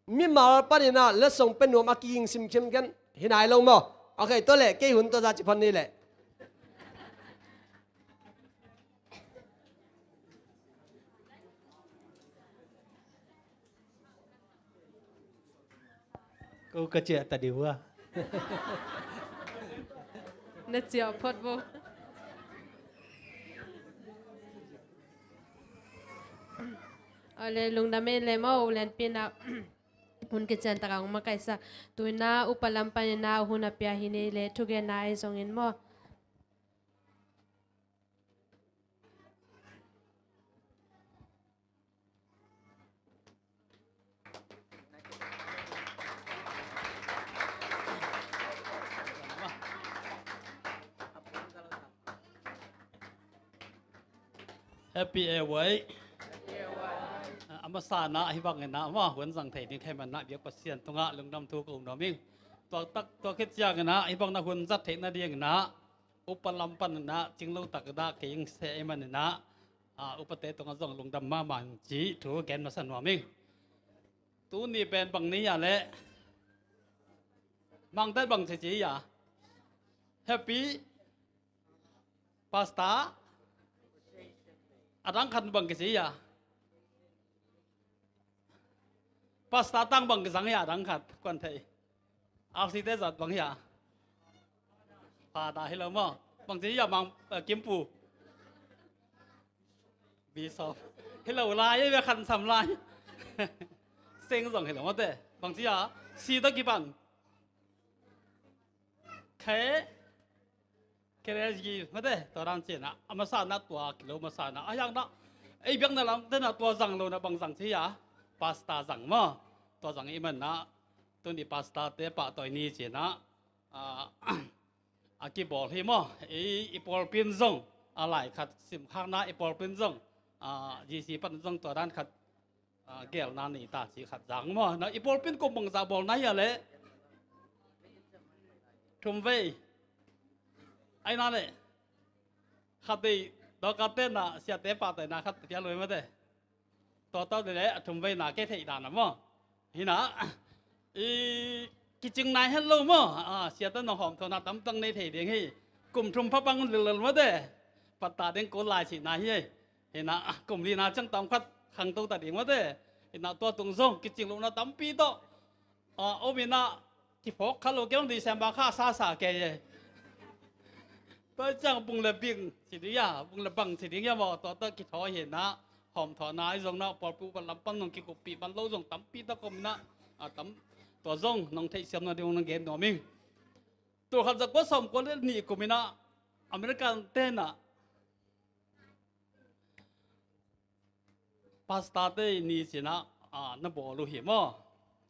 Mimal panin ah letsong pia nuam a kiging sim khiamkhiam hi nai lo maw? Okay, tua leh kei hun tua za ci phot ni leh. Ko ka ciah ta dih hua. Na ciah phot bo. Awle, lungdam ei le maw, u lianpi in ah hun kician tak a hong makaihsak. Tu-in ah upa lam panin ah hun a pia hi ni le, thugenna ahi zongin maw. Happy Airway. A masa in ah hih bangin ah maw, hun zang thei ding ka hih manin ah biak Pasian tungah lungdam thu ko nuam ing. Tua tak, tua khit ciangin ah hih bangin ah hun zat theih nadingin ah upa lam panin ah cinglo takin ah kei ing se ahih manin ah, ah, upate tungah zong lungdam mahmah ing ci thu gen masa nuam ing. Tuni pen bang ni hiam leh? Mangte bang ci ci hiam? Happy Pastor. A dang khat bang kici hiam? Pastor tang bang kizang hiam a dang khat? Kuan thei. R C te zat bang hiam? Father hi lo maw? Bang ci hiam mang, eh, Kimpu? Bishop. Hi lo lai, eh, bia khan sam lai. Seng zong hi lo maw te. Bang ci hiam? Si tawh kipan. Khe. Khe le zi maw te. Tua dan ci-in ah a masa in ah tua kilo masa in ah, a hiang in ah ei biakna lam te in ah tua zang lo in ah bang zang ci hiam? Pastor zang maw. Tua zang ahih manin ah tuni pastor te pahtawi ni ci-in ah, ah, a kibawl hi maw. I, i pawlpi in zong a lai khat simkhakna, i pawlpi in zong, ah, G C pan zong tua dan khat, ah, gelna nei ta ci khat zang maw. Na, i pawlpi in kum bangzah bawl na hiam leh? Thum vei. Ahih nak leh khat vei, Dorcas te in ah siate pahtawina khat pia lo hi maw te. Tua tawh leh a thum veina kei theih dan a maw. Hi in ah, i, kicing nai het lo maw. Ah, siate nong hawmthawhna tampi tak nei thei ding hi. Kum thum pha pang lel lel maw te. Patta ding ko lai cihna hi. Hi in ah, kum lina ciang tawm khat khangto ta ding maw te. Hi in ah tua tung zong kicing lohna tampi tawh, ah, om in ah, kiphawk kha lo kei hong December kha a sasa kei e. Tua ciang bung le bing ci ding hiam, bung le bang ci ding hiam maw, tua tawh kithawi hi in ah, hawmthawhna ahi zong in ah, pawlpi upa lam pan nong kikuppih man lo zong tampi tak om in ah, a tam, tua zong nong theihsiam nading hong nong gen nuam ing. Tul khat za kua sawmkua le nih kum in ah, American te in ah, Pastor te ni ci-in ah, ah, na bawl uh hi maw.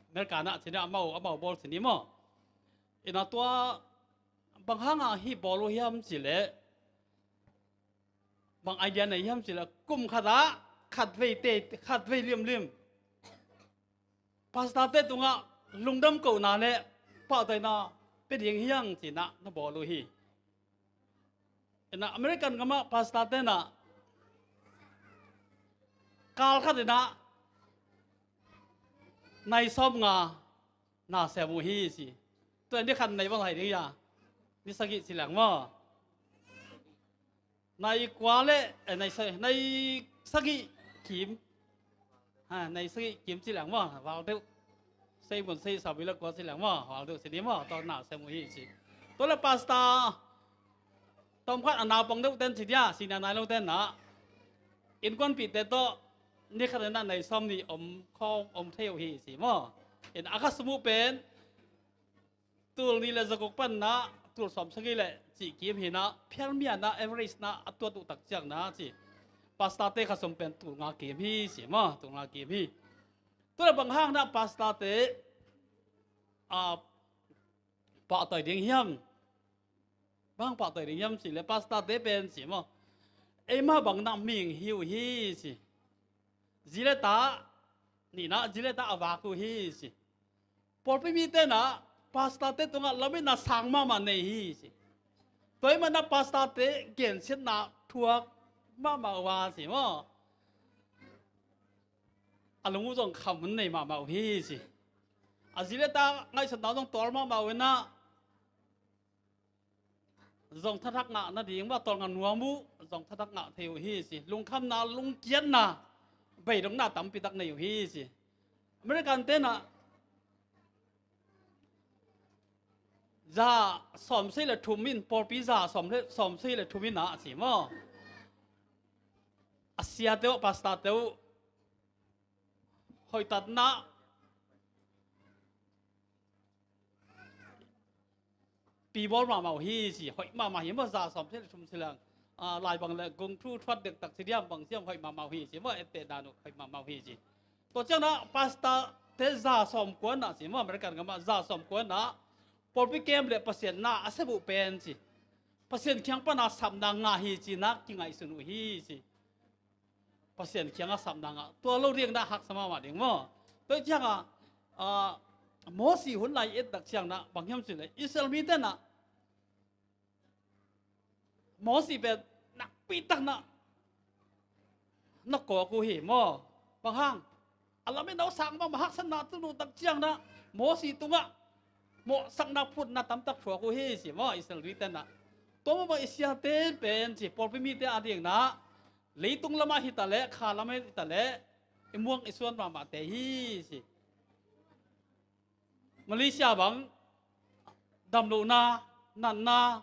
America ah ci-in ah amau, amau bawl ci ni maw. Hi in ah tua bang hang a hih bawl uh hiam cih leh, bang idea nei hiam cih leh, kum khat ah khat vei te, khat vei limlim pastor te tungah lungdam kohna le pahtawina pia ding hi hang ci-in ah na bawl uh hi. Hi in ah American gam ah pastor te in ah kal khat in ah nai sawmnga na sem uh hi ci. Tua ni khat nai bang lai ding hiam? Ni sagih ci leng maw. Nai kua le, eh, nai sa-, nai sagih kim. Ha, nai sagih kim ci leng maw, val deuh. Sei mun sei sa bi le kua ci leng maw, val deuh ci ni maw, tua na sem uh hi ci. Tua le pastor tawm khat a naupang deuh ten ci dia, senior nai lo ten ah, innkuanpihte tawh ni khat in ah nai sawmnih om khawm, om thei uh hi ci maw. Hi in ah a kha sum uh pen tul nih le za guk pan in ah tul sawm sagih le cih kim hi in ah, phial mia in ah average in ah a tuat uh tak ciang in ah ci, pastor te kha sum pen tul nga kim hi ci maw, tul nga kim hi. Tua le bang hang in ah pastor te, ah, pahtawi ding hiam? Bang pahtawi ding hiam cih leh pastor te pen ci maw, eimah bang in ah mihing hi uh hi ci. Zi le ta, ni in ah zi le ta a vak uh hi ci. Pawlpi mite in ah pastor-te tungah lametna sang mahmah nei hi ci. Tua ahih manin ah pastor-te gensiatna thuak mahmah uh a ci maw. A lung uh zong kham hun nei mahmah uh hi ci. A zi le ta ngaihsutna uh zong tawl mahmah uh in ah, zong thathak ngah nading mah tawl ngah nuam uh, zong thathak ngah thei uh hi ci. Lungkhamna, lungkiatna, beidongna tampi tak nei uh hi ci. American-te in ah za sawmsagih le thum in, pawlpi za sawm le, sawmsagih le thum in ah ci maw. A siate uh, pastor-te uh hoihtatna pi bawl mahmah uh hi ci, hoih mahmah hi maw, za sawmsagih le thum ci leng, ah, lai bang le gung thu thuat dektak ci diam bang siam hoih mahmah uh hi ci maw, etteh dan uh hoih mahmah uh hi ci. Tua ciangin ah pastor-te za sawmkua in ah ci maw, American gam ah za sawmkua in ah pawlpi kem le Pasian na a sep uh pen ci, Pasian kiang pan a sapna ngah hi ci-in ah kingaihsun uh hi ci. Pasian kiangah sapna ngah, tua lo ding in ah haksa mahmah ding maw. Tua ciangah, ah, Mosi hun lai i et tak ciangin ah bang hiam cih leh Israel mite in ah Mosi pen nakpi takin ah na kawk uh hi maw. Bang hang, a lametna uh sang mahmah, haksatna tun uh tak ciangin ah Mosi tungah mawhsakna phutna tamtak thuak uh hi ci maw, Israel mite in ah. Tua mah bang i siate pen ci, pawlpi mite adingin ah leitung lamah hi ta leh, kha lamah hi ta leh, i muang i suan mahmahte hi ci. Malaysia bang damlohna, natna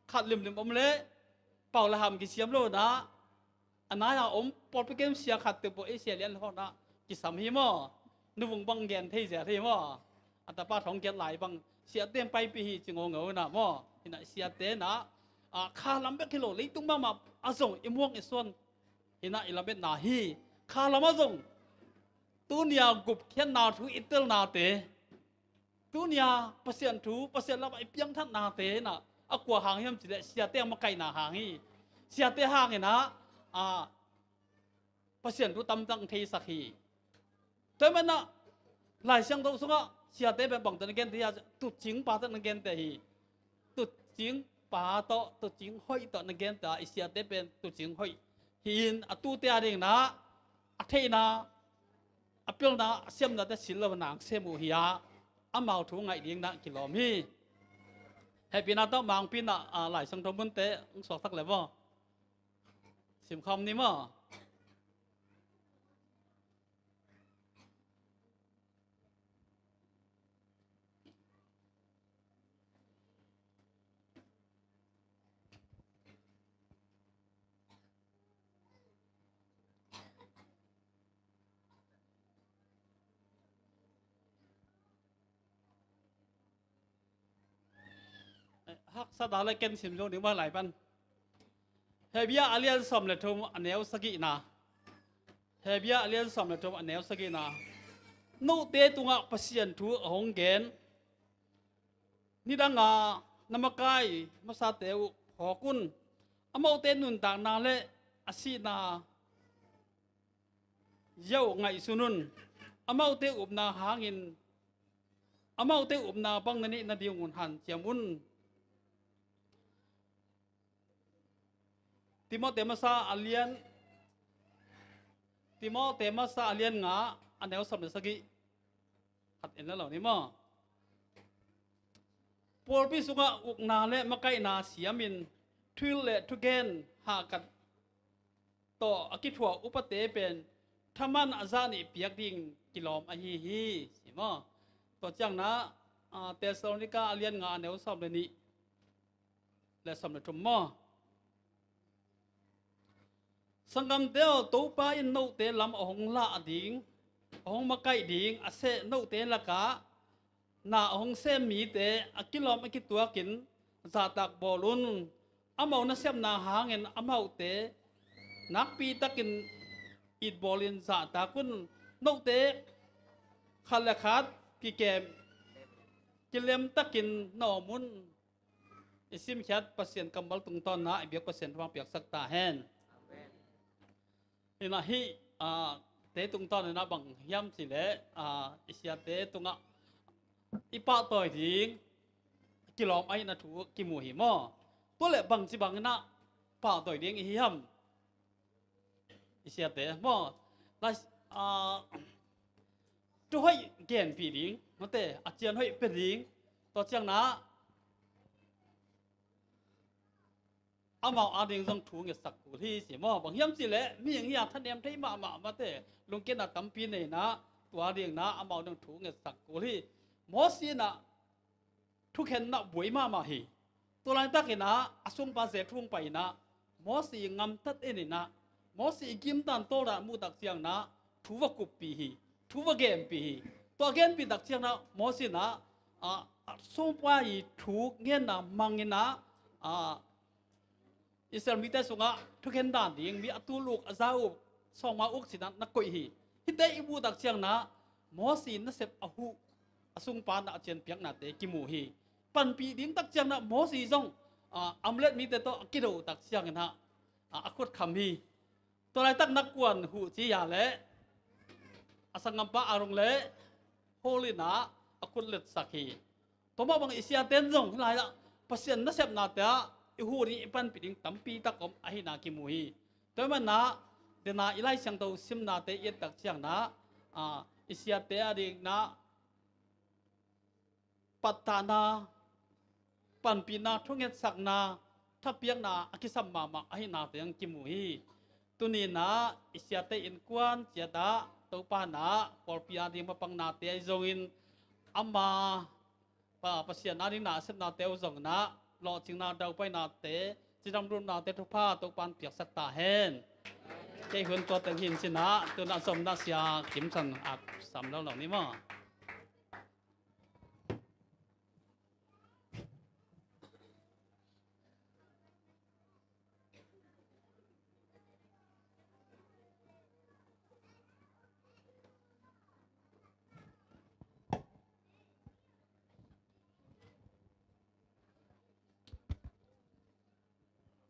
khat limlim om leh, pau le ham kisiam lo in ah, a nai-a om pawlpi kem sia khat teh pawh ei sia lian hawh in ah kisam hi maw. Nuvung bang gen thei zel hi maw. A tapa thong kiat lai bang siate in paipih hi ci ngaungau in ah maw. Hi in ah siate in ah, ah, kha lam bek hi lo, leitung mahmah ah zong i muang i suan hi in ah i lametna hi. Kha lamah zong tuni-a gupkhiatna thu i telnate, tuni-a Pasian thu, Pasian lamah i piangthatnate in ah a kua hang hiam cih leh siate a makaihna hang hi. Siate hangin ah, ah, Pasian thu tamtak theisak hi. Tua ahih manin ah Lai Siangtho sungah siate pen bang tawh na gente hi a, tuucing pa tawh na gente hi. Tuucing pa tawh, tuucing hoih tawh na gente a, i siate pen tuucing hoih hi-in a tute adingin ah a theihna, a pilna, a siamnate sil lo nang sem uh hi a, amau thu ngaih dingin ah kilawm hi. Hehpihna tawh mangpi in ah, ah, Lai Siangtho munte hong suak thak leh maw. Sim khawm ni maw. Haksa ta le ken sim zong ding mah lai pan. Hebru a lian sawm le thum a neu sagihna. Hebru a lian sawm le thum a neu sagihna. Note tungah Pasian thu a hong gen. Nidanga na makai masate uh phawk un. Amaute nuntakna le a sihna ziau ngaihsun un. Amaute upna hangin, amaute upna bang na neih nadingun hanciam un. Timote masa a lian, Timote masa a lian nga a neu sawm le sagih. Khat en la lo ni maw. Pawlpi sungah ukna le makaihna siamin thuhilh le thugen hahkat tawh a kithuah upate pen thaman a zah nih piak ding kilawm ahi hi, ci maw. Tua ciangin ah, Thessalonika a lian nga a neu sawm le nih le sawm le thum maw. Sanggamte aw, Topa in note lam a hong lah ding, a hong makaih ding a seh note lakah na a hong sem mite a kilawm a kituakin zahtak bawl un. Amau nasepna hangin amaute nakpitakin itbawlin zahtak un. Note khat le khat kikem kilemtakin na om un. I simkhiat Pasian kammal tungtawnna i biak Pasian thupha piaksak ta hen. Amen. Hi in ah hih, ah, te tungtawn in ah bang hiam cih leh, ah, i siate tungah i pahtawi ding kilawm ahihna thu kimu hi maw? Tua leh bangci bangin ah pahtawi ding i hi hiam? I siate maw? Lai, ah, thu hoih genpih ding, mate, a cian hoih pia ding, tua ciangin ah amau ading zong thu ngetsak kul hi ci maw? Bang hiam cih leh mihing hi a thanem thei mahmah, mate, lungkiatna tampi nei in ah, tua dingin ah amau ding thu ngetsak kul hi. Mosi in ah thukhenna buai mahmah hi. Tua laitakin ah a sungpa Jethro hong pai in ah Mosi gamtat in in ah, Mosi gimdan tawldan muh tak ciangin ah thu va kuppih hi, thu va genpih hi. Tua genpih tak ciangin ah Mosi in ah, ah, a sungpa i thu genna mang in ah, ah, Israel mite sungah thukhen dan ding mi a tul uk, a za uk, sawma uk cih in ah na koih hi. Hihte i muh tak ciangin ah Mosi nasep a huh a sungpa in ah a cianpiaknate kimu hi. Panpih ding tak ciangin ah Mosi zong, ah, Amalek mite tawh a kido tak ciangin ah, ah, a khut kham hi. Tua laitak na kuan huh ci a leh a sanggampa Aaron leh Hur in ah a khut letsak hi. Tua mah bang i siate in zong hih lai-ah Pasian nasepnate ah i huh ding, i panpih ding tampi tak om ahihna kimu hi. Tua ahih manin ah, dena i Lai Siangtho simnate i et tak ciangin ah, ah, i siate adingin ah pattahna, panpihna, thungetsakna, thapiakna a kisam mahmah ahihnate hong kimu hi. Tuni-in ah i siate innkuan ciat ah Topa in ah pawlpi ading mapangnate ahi zongin, ama Pa, Pasian ading nasepnate uh zong in ah, lawhcinna daupainate, cidam lutnate thupha Topa'n piaksak ta hen. Kei hun tua teng hi-in cin ah, tu-in ah zomna sia Kim San a sam lo lo ni maw?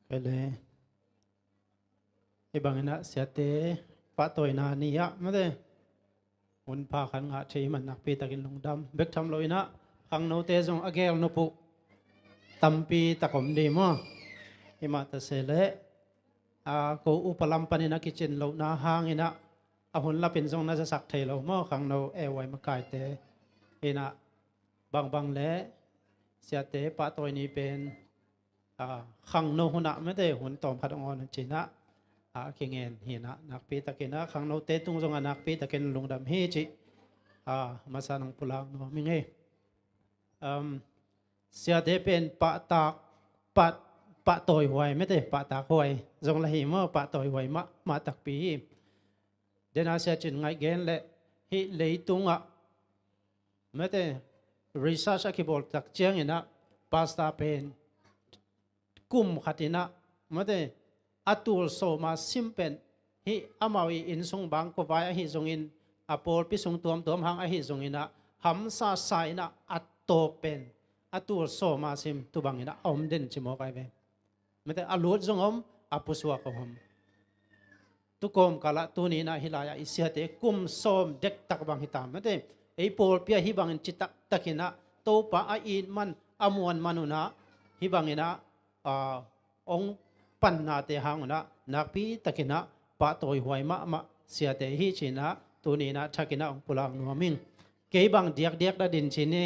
Kei le. Hih bangin ah siate pahtawina ni-ah, mate, hun pha khat ngah thei hih man nakpi takin lungdam. Bek tham loin ah khangnote zong a gel nop uh tampi tak om ding maw? Hih mah ta se leh, a, ko upa lam panin a kicin lohna hangin ah a hun lapin zong na zasak thei lo maw, khangno A Y makaite? Hi-in ah bangbang le siate pahtawi ni pen, a, khangno hun ah, mate, hun tawmkhat hong awn un ci-in ah, a, kingen hi-in ah, nakpi takin ah khangnote tung zong ah nakpi takin lungdam hi cih, a, masa-in hong pulak nuam ing ei. Um, siate pen pahtak, pah, pahtawi huai, mate, pahtak huai zong lah hi maw, pahtawi huai mah, mah takpi hi. Dena Sia Cin Ngaih gen leh, hih leitungah, mate, research a kibawl tak ciangin ah, pastor pen kum khat in ah, mate, a tul sawma sim pen, hih amau i inn sung bang kua vai ahi zongin, a pawlpi sung tuamtuam hang ahi zongin ah, hamsa sa in ah a tawp pen a tul sawma sim tu bangin ah a om den ci mawk ai ve. Mate, a lut zong om, a pusuak om. Tu kawmkal ah tuni-in ah hih lai-ah i siate kum sawm dektak bang hi ta, mate. Ei pawlpi ah hih bangin citak takin ah Topa a it man, a muan man un ah, hih bangin ah, a, hong pannate hang un ah nakpi takin ah pahtawi huai mahmah siate hi ci-in ah tuni-in ah thakin ah hong pulak nuam ing. Kei bang diakdiak na din ci ni,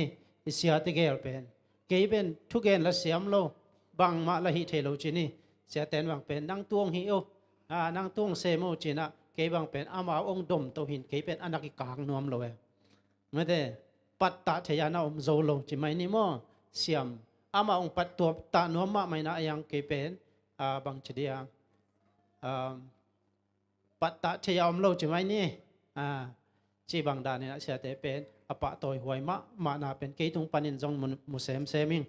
i siate gel pen. Kei pen thugen lah siam lo, bangmah lah hih thei lo ci ni. Siate in bang pen, nang tuang hi o, a, nang tuang sem o ci-in ah, kei bang pen amau hong dom to hi-in, kei pen a na kikang nuam lo e. Mate, pattah thei-a na om zo lo ci mai ni maw? Siam. Amau hong pattah nuam mahmah in ah, a yang kei pen, a, bang ci dia, a, pattah thei-a om lo ci mai ni. A, ci bang danin ah siate pen a pahtawi huai mahmahna pen kei tung panin zong mu, mu semsem ing.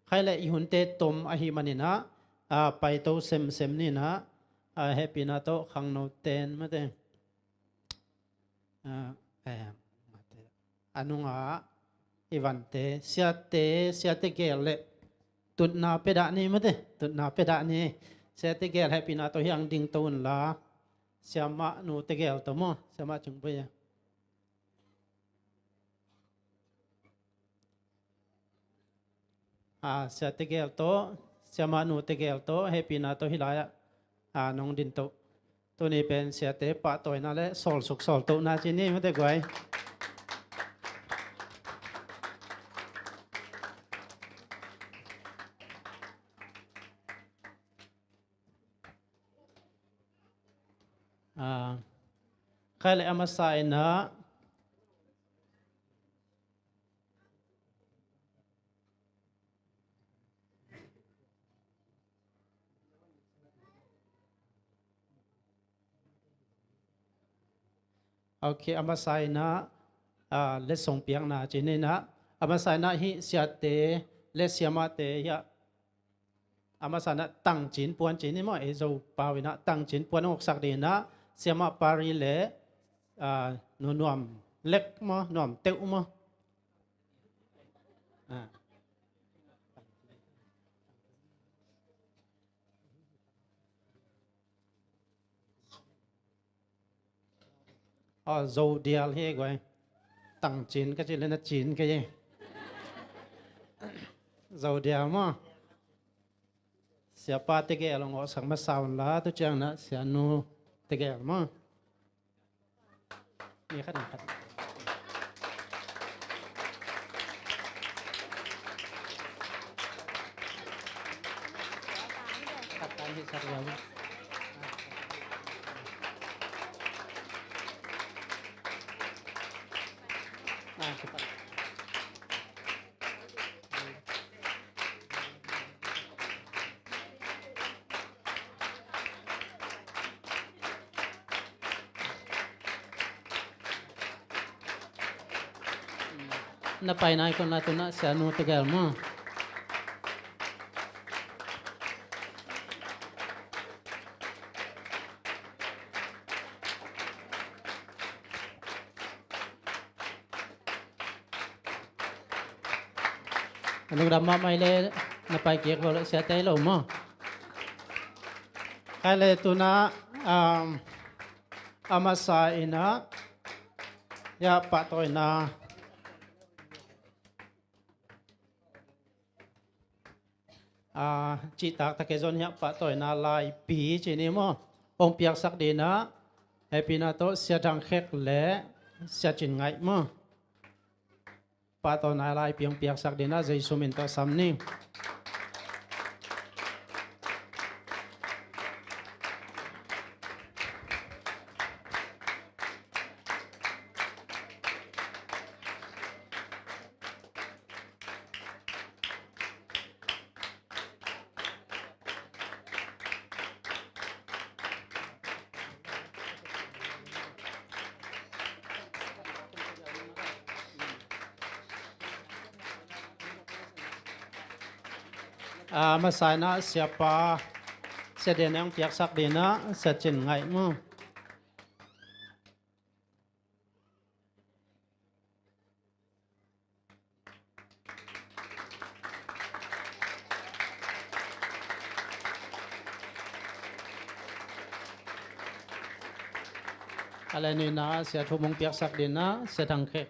Khai leh i hunte tom ahih manin ah, a, paito semsem ni-in ah, a, hehpihna tawh khangnote in, mate, a, eh, mate, a nungah i vante, siate, siate gel leh tutna pia dah ni, mate, tutna pia dah ni. Siate gel hehpihna tawh hiang dingto unla, siamah nute gel tawh maw, siamah Cing Bui a. a, sia tegel tawh, siamah nu tegel tawh, hehpihna tawh hih lai-ah, a, nong din toh. Tuni pen siate pahtawina le sawlsuk sawltohna ci ni mate guai. A, khai le a masa in ah, ok, a masa in ah, a, letsong piakna ci ni in ah, a masa in ah hih siate le siamahte hiah, a masa in ah tangcin puan ci ni maw, ei Zo pau in ah tangcin puan hong sak ding in ah, siamah Pari le, a, Nu Nuam Lek maw, Nuam Teuh maw. A. A, Zo dial hi guai. Tangcin ka cih le na cin ka hi. Zo dial maw. Siapa tegel hong awhsak masa un la, tu ciang in ah sianu tegel maw. Ni khat, ni khat. Khat tan hi sak liau. Ah, kipat. Na pai nai kawm la, tu in ah sianu tegel maw. A lungdam mahmah hi le, na pai kik lo le siate hi lo maw. Khai le tu in ah, um, a masa in ah, hiah pahtawina, a, cihtak tak e zon hiah pahtawina laipi ci ni maw, hong piaksak ding in ah, hehpihna tawh Sia Thang Khek le Sia Cin Ngaih maw. Pahtawina laipi hong piaksak ding in ah Jesu min tawh sam ni. A, masa in ah siapa, Sia Den Neng piaksak ding in ah, Sia Cin Ngaih maw. A le ni in ah Sia Thu Mung piaksak ding in ah, Sia Thang Khek.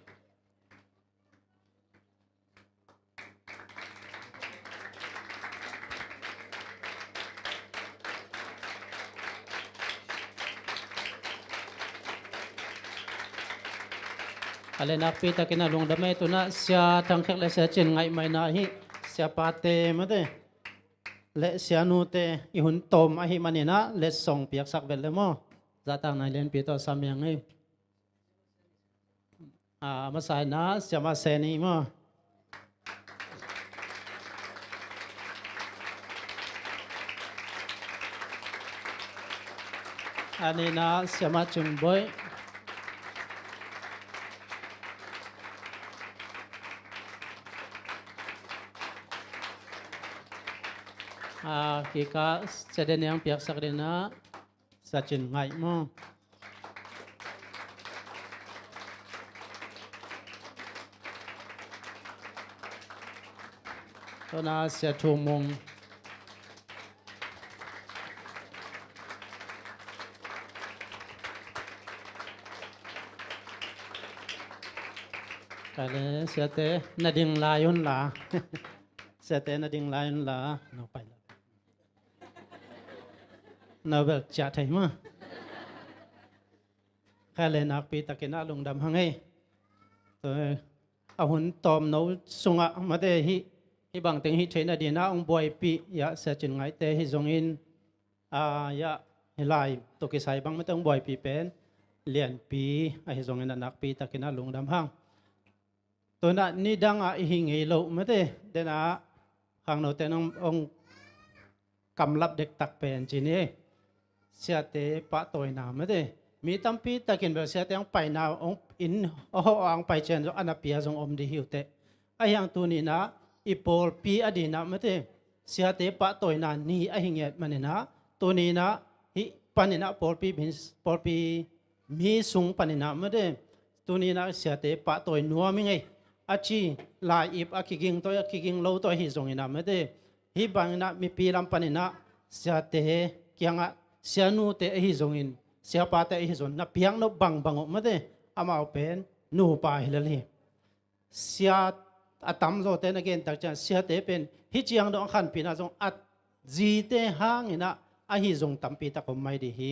A le nakpi takin a lungdam e, tu in ah Sia Thang Khek le Sia Cin Ngaih mah in ah hih siapate mate le sianute i hun tawm ahih manin ah letsong piaksak vet le maw. Zahtakna lianpi tawh sam hi ing ei. A, masa in ah Siamah Seni maw. A ni in ah Siamah Cing Boih. A, kikah Sia Den Neng piaksak ding in ah, Sia Cin Ngaih maw. Tu in ah Sia Thu Mung. Kale siate, na ding lai un la. Siate na ding lai un la, no pai la. No bel ciah thei maw. Kha le nakpi takin a lungdam hang ei. Tua a hun tawmno sungah mate hih, hih bangteng hih theihna dingin a hong buaipih, ya, Sia Cin Ngaihte hi zongin, a, ya, hih lai tawh kisai bang mate hong buaipih pen lianpi ahi zongin a nakpi takin a lungdam hang. Tuna nidang a i hi ngei loh mate, dena khangnote nong, hong kamlap dektak pen ci ni. Siate pahtawina mate. Mi tampi takin bel siate hong paina, hong inn hawh a hong pai ciang zong a na pia zong om ding hi uh teh. Ahi hang tuni-in ah i pawlpi a dingin ah mate, siate pahtawina ni ahi ngiat manin ah, tuni-in ah hih panin ah pawlpi, pawlpi mi sung panin ah mate, tuni-in ah siate pahtawi nuam ing ei, a ci lai-ip a kiging tawh, a kiging lo tawh ahi zongin ah mate, hih bangin ah mipi lam panin ah siate kiangah sianute ahi zongin, siapate ahi zongin na piak nop bangbang uh mate, amau pen nupa hi lel hi. Sia a tamzawte na gen tak ciang siate pen hih ciang dong a khanpihna zong a zite hangin ah ahi zong tampi tak om mai ding hi.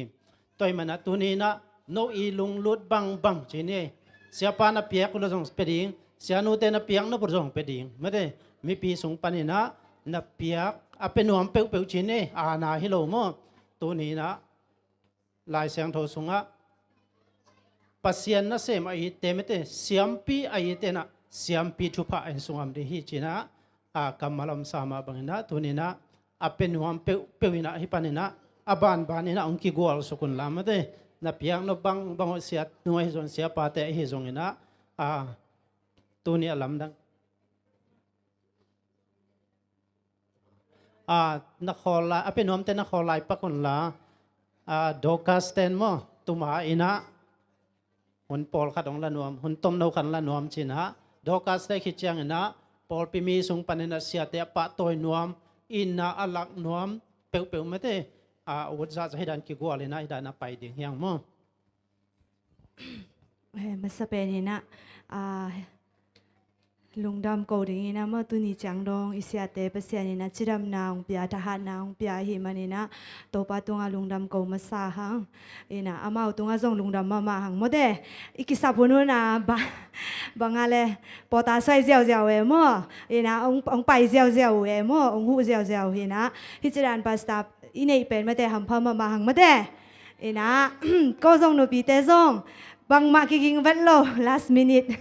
Tua ahih manin ah tuni-in ah no i lunglut bangbang ci ni. Siapa na piak uh leh zong pia ding, sianute na piak nop uh leh zong pia ding. Mate, mipi sung panin ah na piak a pia nuam peuhpeuh ci ni, a na hi lo maw. Tuni-in ah Lai Siangtho sungah Pasian nasem a itte mate, siampi a itte in ah siampi thupha a en sung om ding hi ci-in ah, a, kammal om sa mah bangin ah tuni-in ah a pia nuam peuhpeuh in ah hih panin ah a banbanin ah hong kigualsuk un la mate, na piak nop bangbang uh, sianu ahi zong, siapate ahi zongin ah, a, tuni a lamdang. A, na khawl lai, a pia nuamte na khawl lai pak un la, a, Dorcas ten maw, tuma in ah hun pawlkhat hong la nuam, hun tomno khat hong la nuam ci-in ah, Dorcas te khit ciangin ah pawlpi mi sung panin ah siate a pahtawi nuam, itna a lak nuam peuhpeuh mate, a, ut zahzah hih dan kigualin ah hih dan a pai ding hi hang maw. Eh, masa penin ah, ah, lungdam ko dingin ah maw, tuni ciang dong i siate Pasian in ah cidamna hong pia, thahatna hong pia ahih manin ah Topa tungah lungdam ko masa hang. In ah amau tungah zong lungdam mahmah hang maw te. I kisap hunhun ah ba, bang a leh pawtasuai ziauziau e maw. In ah hong, hong pai ziauziau e maw, hong huh ziauziau hi-in ah. Hih ci dan pastor i neih pen mate hampha mahmah hang mate. In ah ko zong nupite zong bangmah kiging vet lo, last minute.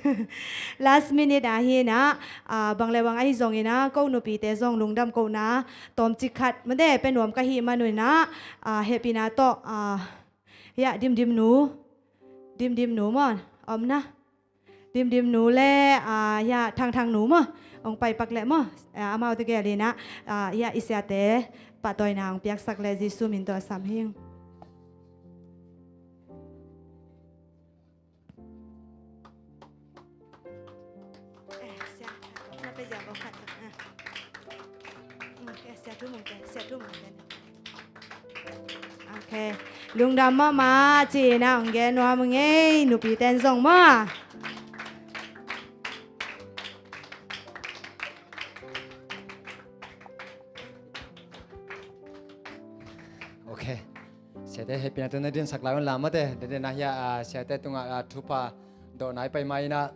Last minute ah hi-in ah, ah, bang le bang ahi zongin ah ko nupite zong lungdam kohna tawmcik khat mate pia nuam ka hih manun ah, ah, hehpihna tawh, ah, hiah Dimdimnu, Dimdimnu maw, om na. Dimdimnu le, ah, hiah Thangthangnu maw, hong pai pak leh maw, ah, amau tegel in ah, ah, hiah i siate pahtawina hong piaksak leh Jesu min tawh a sam hing. Eh, sia, na pe zia bo khat, ah. Mm, eh, sia tu mung te, sia tu mung te. Ok. Lungdam mahmah ci-in ah hong gen nuam ing ei, nupite in zong maw. Ok. Siate hehpihna tawh na dinsak lai un la mate. Dede na hiah, ah, siate tungah, ah, thupha dawhna i pai ma in ah,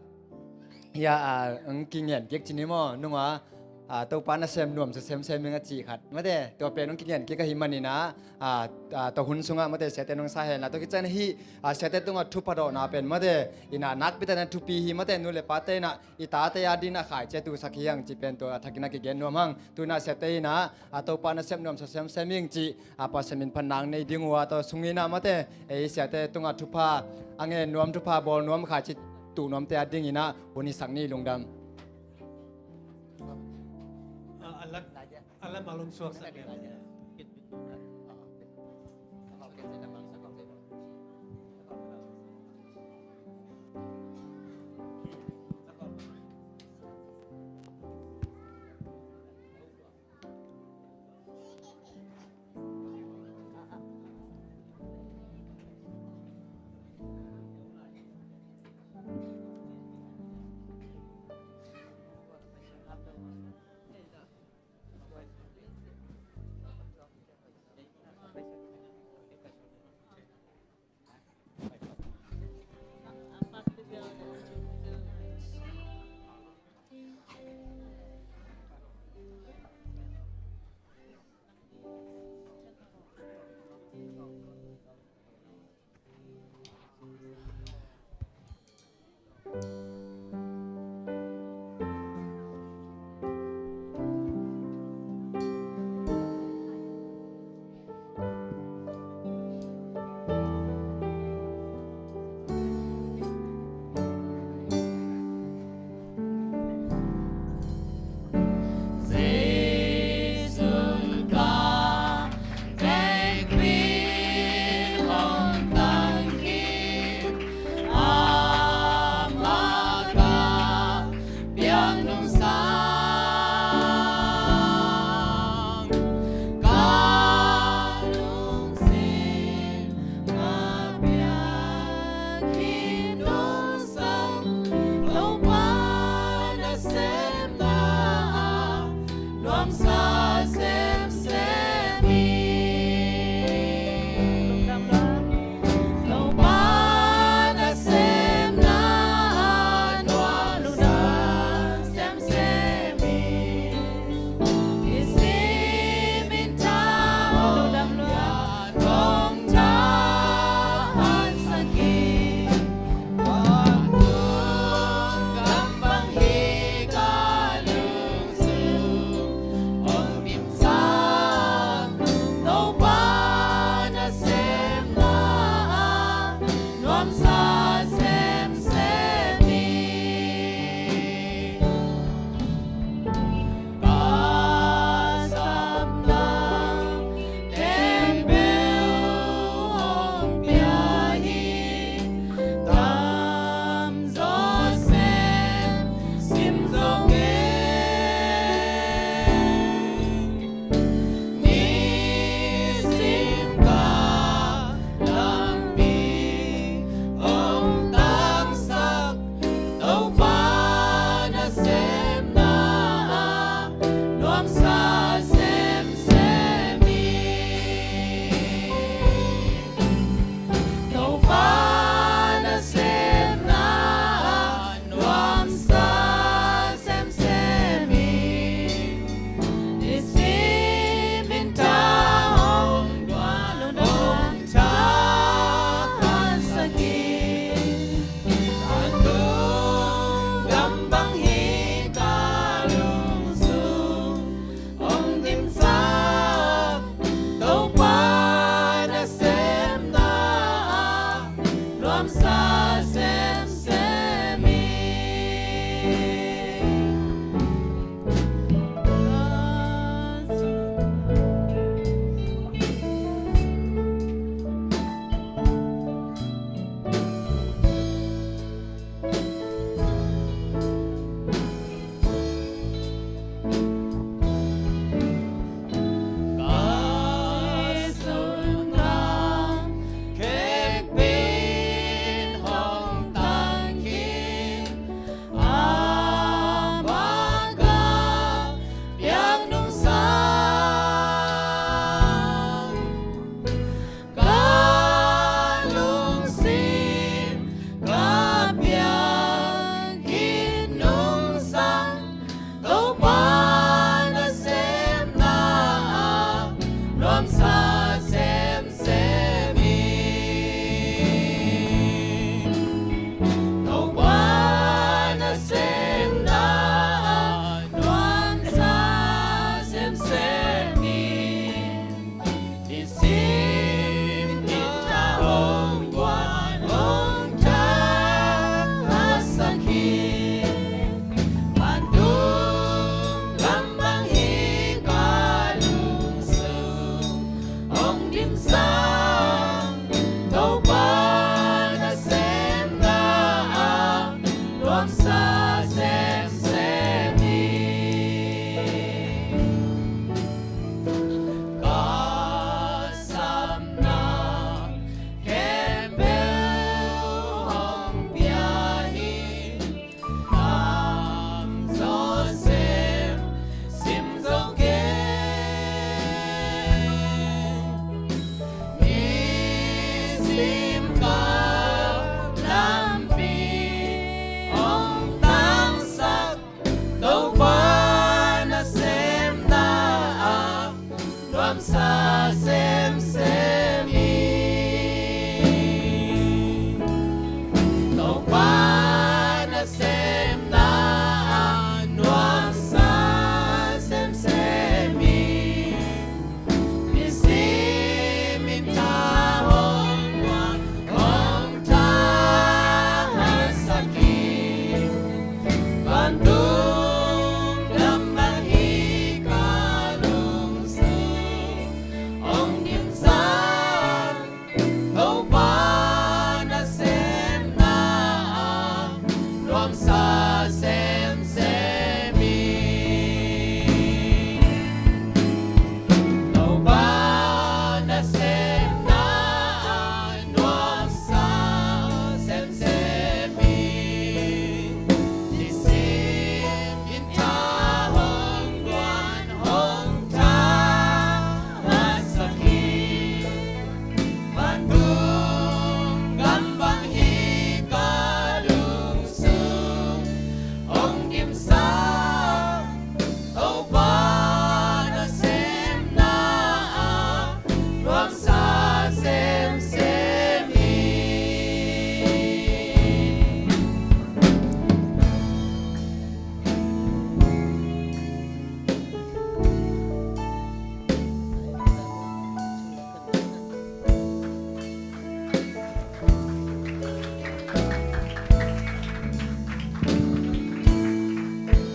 hiah, ah, hong kingen kik ci ni maw, nunga, ah, Topa nasem nuam sa semsem ing a cih khat mate, tua pen hong kingen kik ahih manin ah, ah, ah, tua hun sungah mate siate nong sa hen la, tua khit ciangin hih, ah, siate tungah thupha dawhna pen mate, in ah nakpi takin a thupi hi mate, nu le pate in ah i tate a dingin a khaici a tusak hi hang cih pen tua a thakin a kigen nuam hang. Tu-in ah siate in ah, ah, Topa nasem nuam sa semsem ing cih, ah, Pasian min phatna hong nei ding uh a, tua sungin ah mate, ei siate tungah thupha a ngen nuam, thupha bawl nuam, khaici tuh nuamte a dingin ah hun hisak ni. Lungdam. Ah, a la, a la malung suak sa.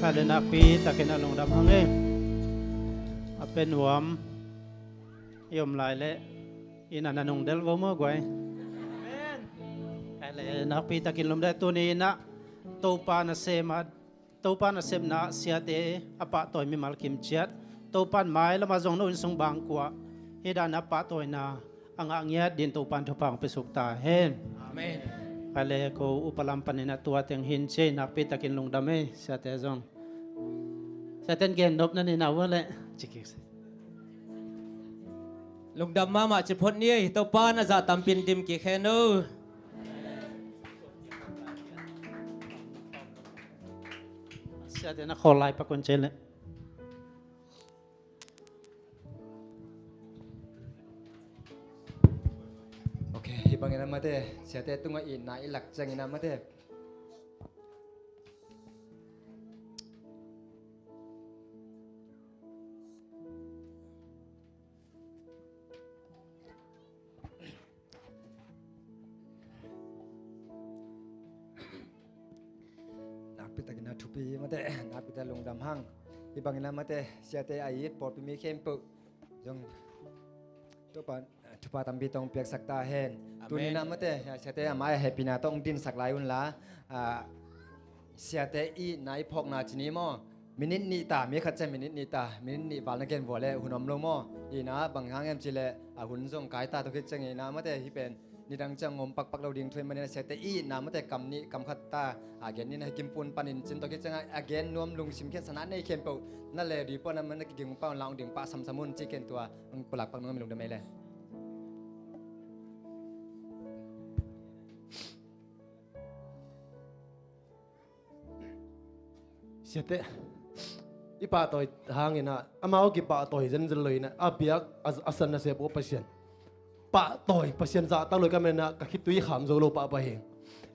Kale nakpi takin a lungdam hang e. A pe nuam i om lai leh inn ah na nungdelh vo maw guai. Kale nakpi takin lungdam. Tuni inn ah Topa nasem ah, Topa nasepna ah siate a pahtawi mimal kim ciat, Topa in mailam ah zong no inn sung bangkua hih dan a pahtawina a ngah ngiat dingin Topa in thupha hong piasuk ta hen. Amen. Kale ko upa lam panin a tua teng hin ci ei. Nakpi takin lungdam e siate zong. Siate in gen nop na nei na uh leh ci kik se. Lungdam mahmah ci phot ni ei. Topa in a zah tampi in dim kik hen o. Siate na khawl lai pak un ci ei leh. Ok, hih bangin a mate, siate tungah itna i lak ciangin a mate, nakpi takin a thupi mate, nakpi tak lungdam hang. Hih bangin a mate, siate a it pawlpi mi khempeuh zong Topa thupha tampi tawh hong piaksak ta hen. Amen. Tuni in a mate, siate a mai-ah hehpihna tawh hong dinsak lai unla, ah, siate itna i phawkna ci ni maw? Minit nih ta, mi khat ciang minit nih ta, minit nih val na gen vua leh hun om lo maw? Inn ah bang hang hiam cih leh a hun zong kai ta, tua khit ciangin a mate, hih pen nidang ciang om pakpak lo ding thu ahih manin a siate itna mate kam nih kam khat ta a gen ni. Na hi kimpun panin cin, tua khit ciangin a gen nuam lungsim khensatna nei khempeuh na le dih pah na, na kiging pah un, la ong ding pah samsam un ci ken, tua hong pulak pak nung a mi lungdam ei leh. Siate i pahtawi hangin a, amau kipahtawi zenzen lo in a, a biak a, a san nasep uh Pasian pahtawi, Pasian zahtak lo ka manin a, ka khitui kham zo lo pahpah hi.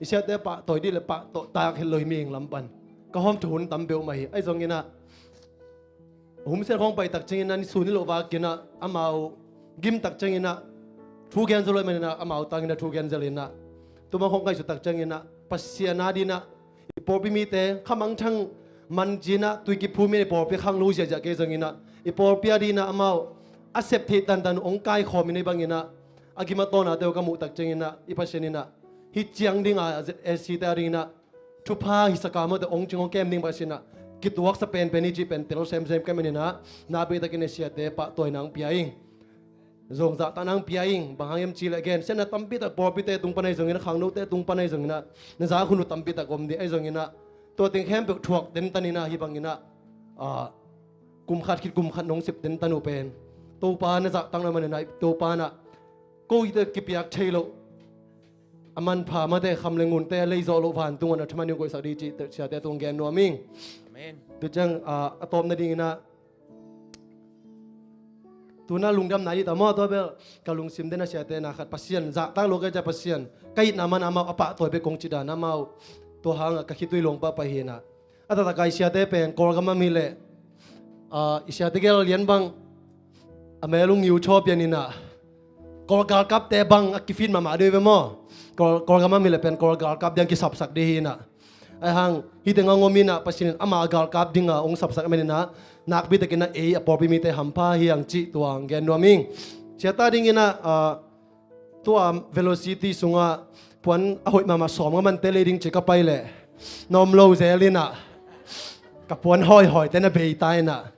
I siate pahtawi dih leh pahtawi tak het lo hi mihing lam pan. Ka hawm thu hun tam peuhmah hi. Ahi zongin a, humsiat khawng pai tak ciangin a, nisun ni loh vakin a, amau gim tak ciangin a, thu gen zo lo ahih manin a, amau tangin a thu gen zel in a, tuma khawng kai suk tak ciangin a, Pasian a dingin a, i pawlpi mite khamangthang man ci in a, tui kiphum in i pawlpi khang lo ziahziah kei zongin a, i pawlpi a dingin a amau a sep theih tantan hong kaikhawm in a, hih bangin a, a gim a tawna te uh ka muh tak ciangin a, i Pasian in a, hih ciang ding a Z A C te a dingin a thupha hisa ka mawte hong cing hong kem ding Pasian in a, kituaksa penpen hi cih pen tel semsem ka hih manin a, nakpi takin a siate pahtawina hong pia ing. Zong zahtakna hong pia ing. Bang hang hiam cih leh gen, siatna tampi tak pawlpite tung pan ahi zongin a, khangnote tung pan ahi zongin a, na zak hun uh tampi tak om ding ahi zongin a, tua teng khempeuh thuak tentan in a, hih bangin a, ah, kum khat khit kum khat nong sep tentan uh pen Topa na zahtakna manin a, Topa in a, ko hihte kipiak thei loh a manpha mate, kham le ngunte a lei zawh loh vantung ah na thaman in koihsak ding cih siate tung gen nuam ing. Amen. Tu ciang, ah, a tawpna dingin a, tuna lungdamna i ta maw, tua bel ka lungsim den a, siate na khat Pasian zahtak lo ka hih ciang Pasian ka itna man amau a pahtawi bek kong ci dan amau, tua hang a ka khitui luang pahpah hi in a. A taktak a i siate pen Kawlgam a mi leh, ah, i siate gel lian bang a mel ung ngiu thaw pian in a, Kawl galkapte bang a kifit mahmah deuh ve maw? Kawl, Kawlgam a mi leh pen Kawl galkap ding a kisapsak ding hi in a. Ahi hang hih teng a hong om in a, Pasian in ama galkap ding a hong sapsak ahih manin a, nakpi takin a ei a pawlpi mite hampha hi hang cih tua hong gen nuam ing. Siate a dingin a, ah, tua Velocity sungah puan a hoih mahmah sawm nga mante lei ding ci ka pai leh na om lo zel in a, ka puan hawihawite na bei ta in a,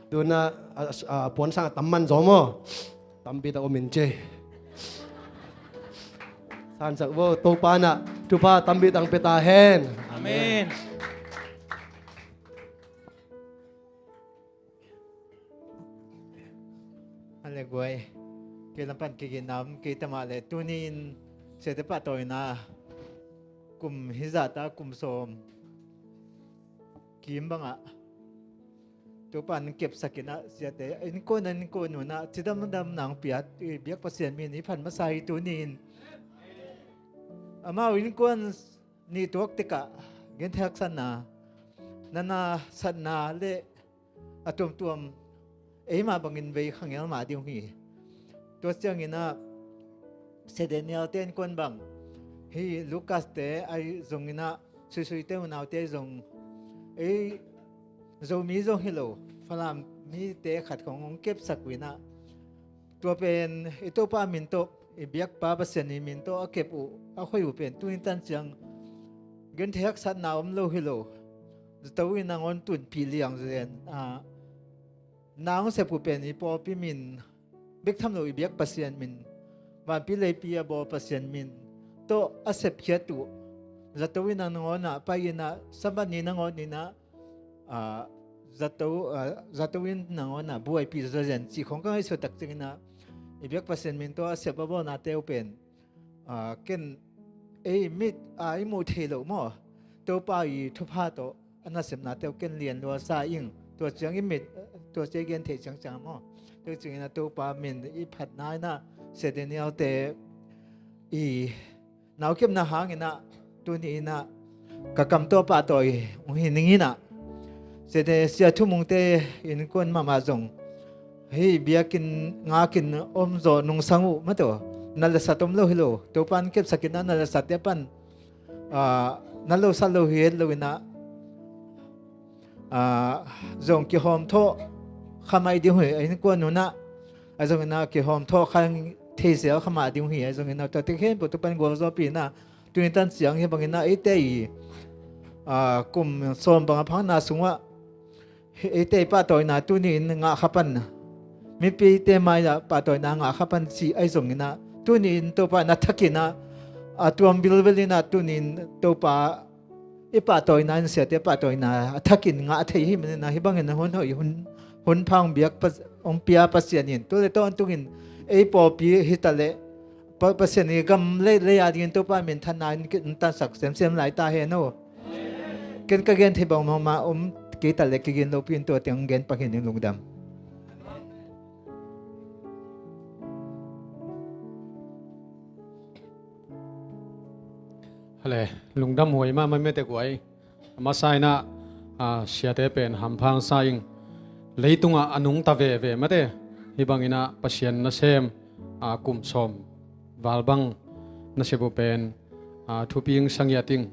tuna a, a, a puan sang a tam man zaw maw? Tampi tak om in ci. Sansak vo, Topa in a thupha tampi tak hong pia ta hen. Amen. A le guai, kei lam pan kei ginam kei ta mah leh, tuni-in siate pahtawina kum hih zahta kum sawm kim bangah Topa in kepsak in a, siate innkuan a innkuan un a cidamdamna hong pia, i biak Pasian min i phat masa hi. Tuni-in amau innkuan nih tuak tikah gentheihhaksatna, natna satna le a tuamtuam eimah bangin vei khangel mah ding uh hi. Tua ciangin a, Sia Daniel te innkuan bang, hih Lucas te ahi zongin a, Suisuite unaute ahi zong, ei Zomi zong hi lo, Falam mite khat khong hong kepsak uh inah, tua pen i Topa min tawh, i biakpa Pasian i min tawh a kep uh, a khoih uh pen tuni tan ciang genthei haksatna om lo hi lo. Zato in nangawn tunpih liang zen, ah, na hong sep uh pen i pawlpi min bek tham lo, i biak Pasian min, vanpi leipi a bawl Pasian min tawh a sepkhiat uh. Zato in nangawn ah pai inah, Sabbath ni nangawn inah, ah, zato, ah, zato in nangawn ah buaipih zaw zen cih khong ka ngaihsut tak ciang inah, i biak Pasian min tawh a sep a bawlnate uh pen, ah, ken ei mit, ah, i muh thei lo maw, Topa i thupha tawh a nasepnate uh ken lian lua sa ing. Tua ciang i mit, tua ciang i gen theih ciangciang maw. Tua ciang inah Topa min i phatna inah, Sia Daniel te i naukepna hang inah, tuni inah ka kam tawh pahtawi hong hi ning inah, Sia Thu Mung te innkuan mahmah zong hih biakinn ngakin om zawh nungsang uh mate aw. Na le sat om lo hi lo, Topa in kepsak inah na le satte pan, ah, na lo sat lo hi het lo inah, ah, zong kihawm thawh kha mai ding uh hi, a innkuan un ah, a zong inah kihawm thawh kha thei zel kha mah ding uh hi, a zong inah tuate khempeuh Topa in gualzawhpih inah, tuni tan ciang hih bang inah eite i, ah, kum sawm bang a phakna sungah eite i pahtawina tuni in ngah kha pan, mipite mai-ah pahtawina ngah kha pan cih ahi zong inah, tuni in Topa in a thak inah, a tuam bilbel inah tuni in Topa i pahtawina in, siate pahtawina a thakin ngah thei hi man inah, hih bangin hun hoih, hun, hun pha hong biak pa, hong pia Pasian in tu le tawntungin ei pawlpi hi ta leh, Pa, Pasian i gam le lei a dingin Topa min thanna in ki, in tansak semsem lai ta hen aw. Ken ka gen thei bang mahmah om kei ta leh, kigin lopi in tua teng gen pak hi ning. Lungdam. Hale, lungdam huai mahmah mete guai. A masa inah, ah, siate pen hampha sa ing. Leitungah a nungta veve mate, hih bang inah Pasian nasem, ah, kum sawm val bang nasep uh pen, ah, thupi ing, sa ngiat ing.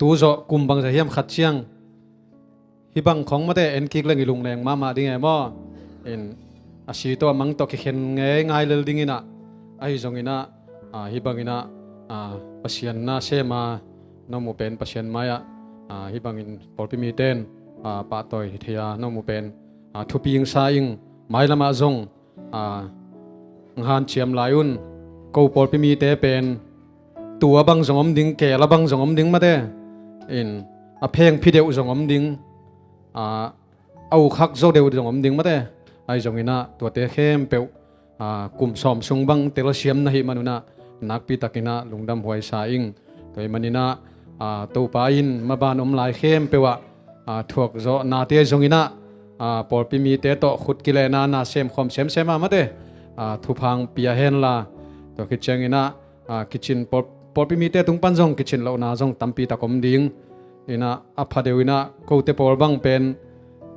Tu zawh kum bangzah hiam khat ciang hih bang khong mate en kik leng i lungneng mahmah ding e maw. In, a si tawh a mang tawh kikhen ngeingai lel ding inah, ahi zong inah, ah, hih bang inah, ah, Pasian nasem a na om uh pen Pasian mai-ah, ah, hih bangin pawlpi mite in, ah, pahtawi thei a na om uh pen, ah, thupi ing, sa ing. Mailamah zong, ah, hong hanciam lai un. Ko pawlpi mite pen tua bang zong om ding, kela bang zong om ding mate. In, a phengphi deuh zong om ding, ah, a uk hak zo deuh zong om ding mate. Ahi zong inah tuate khempeuh, ah, kum sawm sung bang telsiam na hih man un ah nakpi tak inah lungdam huai sa ing. Tua ahih man inah, ah, Topa in maban om lai khempeuh ah, ah, thuak zawhnate zong inah, ah, pawlpi mite tawh khut kilenna na semkhawm semsem a mate, ah, thupha hong pia hen la. Tua khit ciang inah, ah, kicin pawl, pawlpi mite tung pan zong kicin lohna zong tampi tak om ding. Inah a pha deuh inah kote pawl bang pen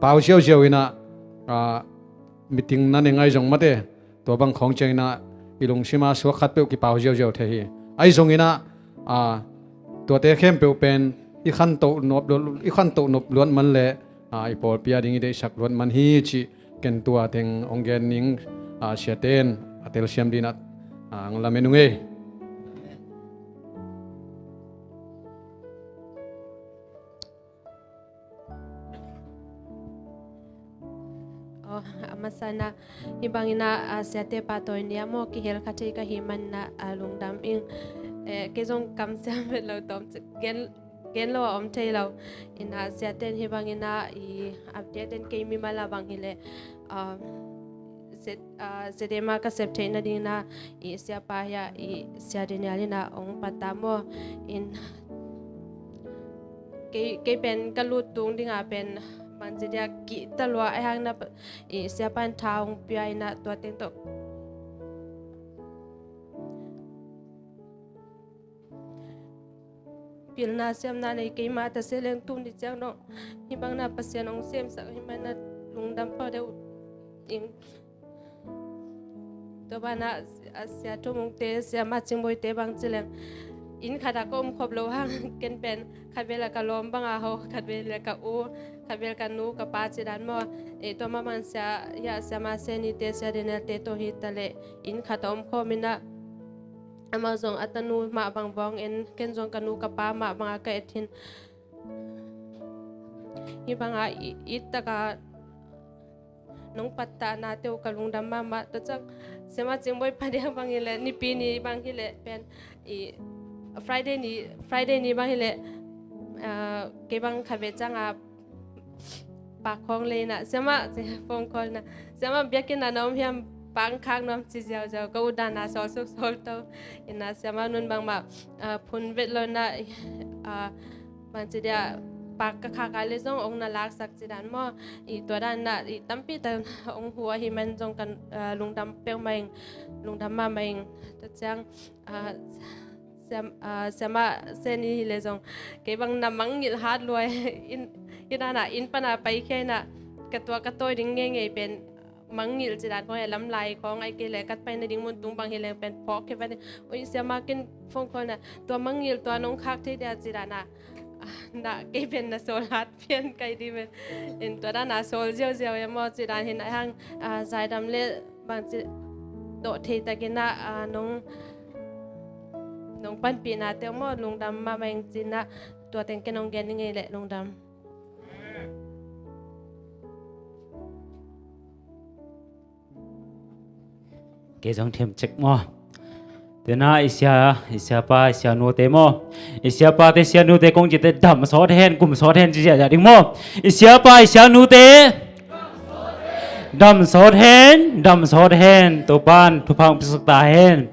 pau ziauziau inah, ah, meeting na ne ngai zong mate, tua bang khawng ciang inah i lungsim a suak khatpeuh kipau ziauziau thei hi. Ahi zong inah, ah, tuate khempeuh pen i khantoh nop, i khantoh nop luat man leh, ah, i pawlpi a ding i deihsak luat man hi cih ken tua teng hong gen ning. Ah, siate in a telsiam ding inah, ah, hong lamen ung ei. Oh, a masa inah, hih bang inah, ah, siate pahtawi ni a maw, kihel kha thei ka hih man inah, ah, lungdam ing. Eh, kei zong kamsiam vet lo tawm, gen, gen lo a om thei lo. Inah siate in hih bang inah i update den kei mimal a bang hi leh, ah, Z-, ah, Z M a ka sep theihna ding inah i siapa hi a, i Sia Daniel inah hong pat ta maw. In, kei, kei pen ka lut tung ding a pen bangci dia kihta lua, ahi hang inah i siapa in tha hong pia inah tua teng tawh pilna siamna nei keima ta se leng tuni ciang dong hih bang inah Pasian hong semsak hih man inah lungdam pha deuh ing. Tua banah a Sia Thu Mungte, Sia Ma Cing Bawite bang ci leng inn khatah ka om khop loh hang ken pen khatvei leh ka lawm bang a hau, khatvei leh ka u, khatvei ka nu ka pa ci dan maw, eh, tua mah bang sia, ya, siama Seni te, sia Daniel te tawh hi ta leh inn khat a om khawm in ah, amau zong a tanu mah bang bawng en, ken zong ka nu ka pa mah bang a ka et hin. Hih bang a i-, it tak a nong pattah na te uh ka lungdam mahmah. Tua ciang siama Cingbawi pa diang bang hi leh, Nipi ni bang hi leh pen, i Friday ni, Friday ni bang hi leh, ah, kei bang khatvei ciang a pak khawng lei in ah, siama, ci phone call in ah, siama biakinn ah na om hiam, pak khak nuam ci ziauziau, ka ut dan a sawl suk sawl to in ah, siama nun bangmah, ah, phun vet lo in ah, ah, bangci dia, pak ka khak a leh zong ong na laksak ci dan maw, i tua dan in ah, i tampi tak ong huh ahih man zong ka, ah, lungdam peuhmah ing, lungdam mahmah ing. Tua ciang, ah, siam-, ah, siama Seni hi leh zong kei bang na mangngilh hat lua in, hih dan a inn pan a paikhia in ah, ka tuak ka tawi ding ngeingei pen mangngilh ci dan khawng, lamlai khawng, ahih kei leh ka pai nading mun tung bang hi leng pen phawk khia vat in, ui, siama ken phone call in ah, tua mangngilh tua nong khak thei dia ci dan a, ah, na kei pen na sawl hat pian kai ding pen, in tua dan a sawl ziauziau e maw, ci dan hi in ah hang, ah, zaidam leh bangci dawh thei tak in ah, ah, nong, nong panpih na te uh maw, lungdam mahmah ing ci in ah, tua teng ken ong gen ning ei leh, lungdam. Kei zong thim cek maw. Tua in ah i sia, i siapa, i sianu te maw, i siapa te, sianu te kong ci te, dam sawt hen, gum sawt hen ci ziahziah ding maw. I siapa, i sianu te, dam sawt hen, dam sawt hen, Topa'n thupha ong piaksak ta hen.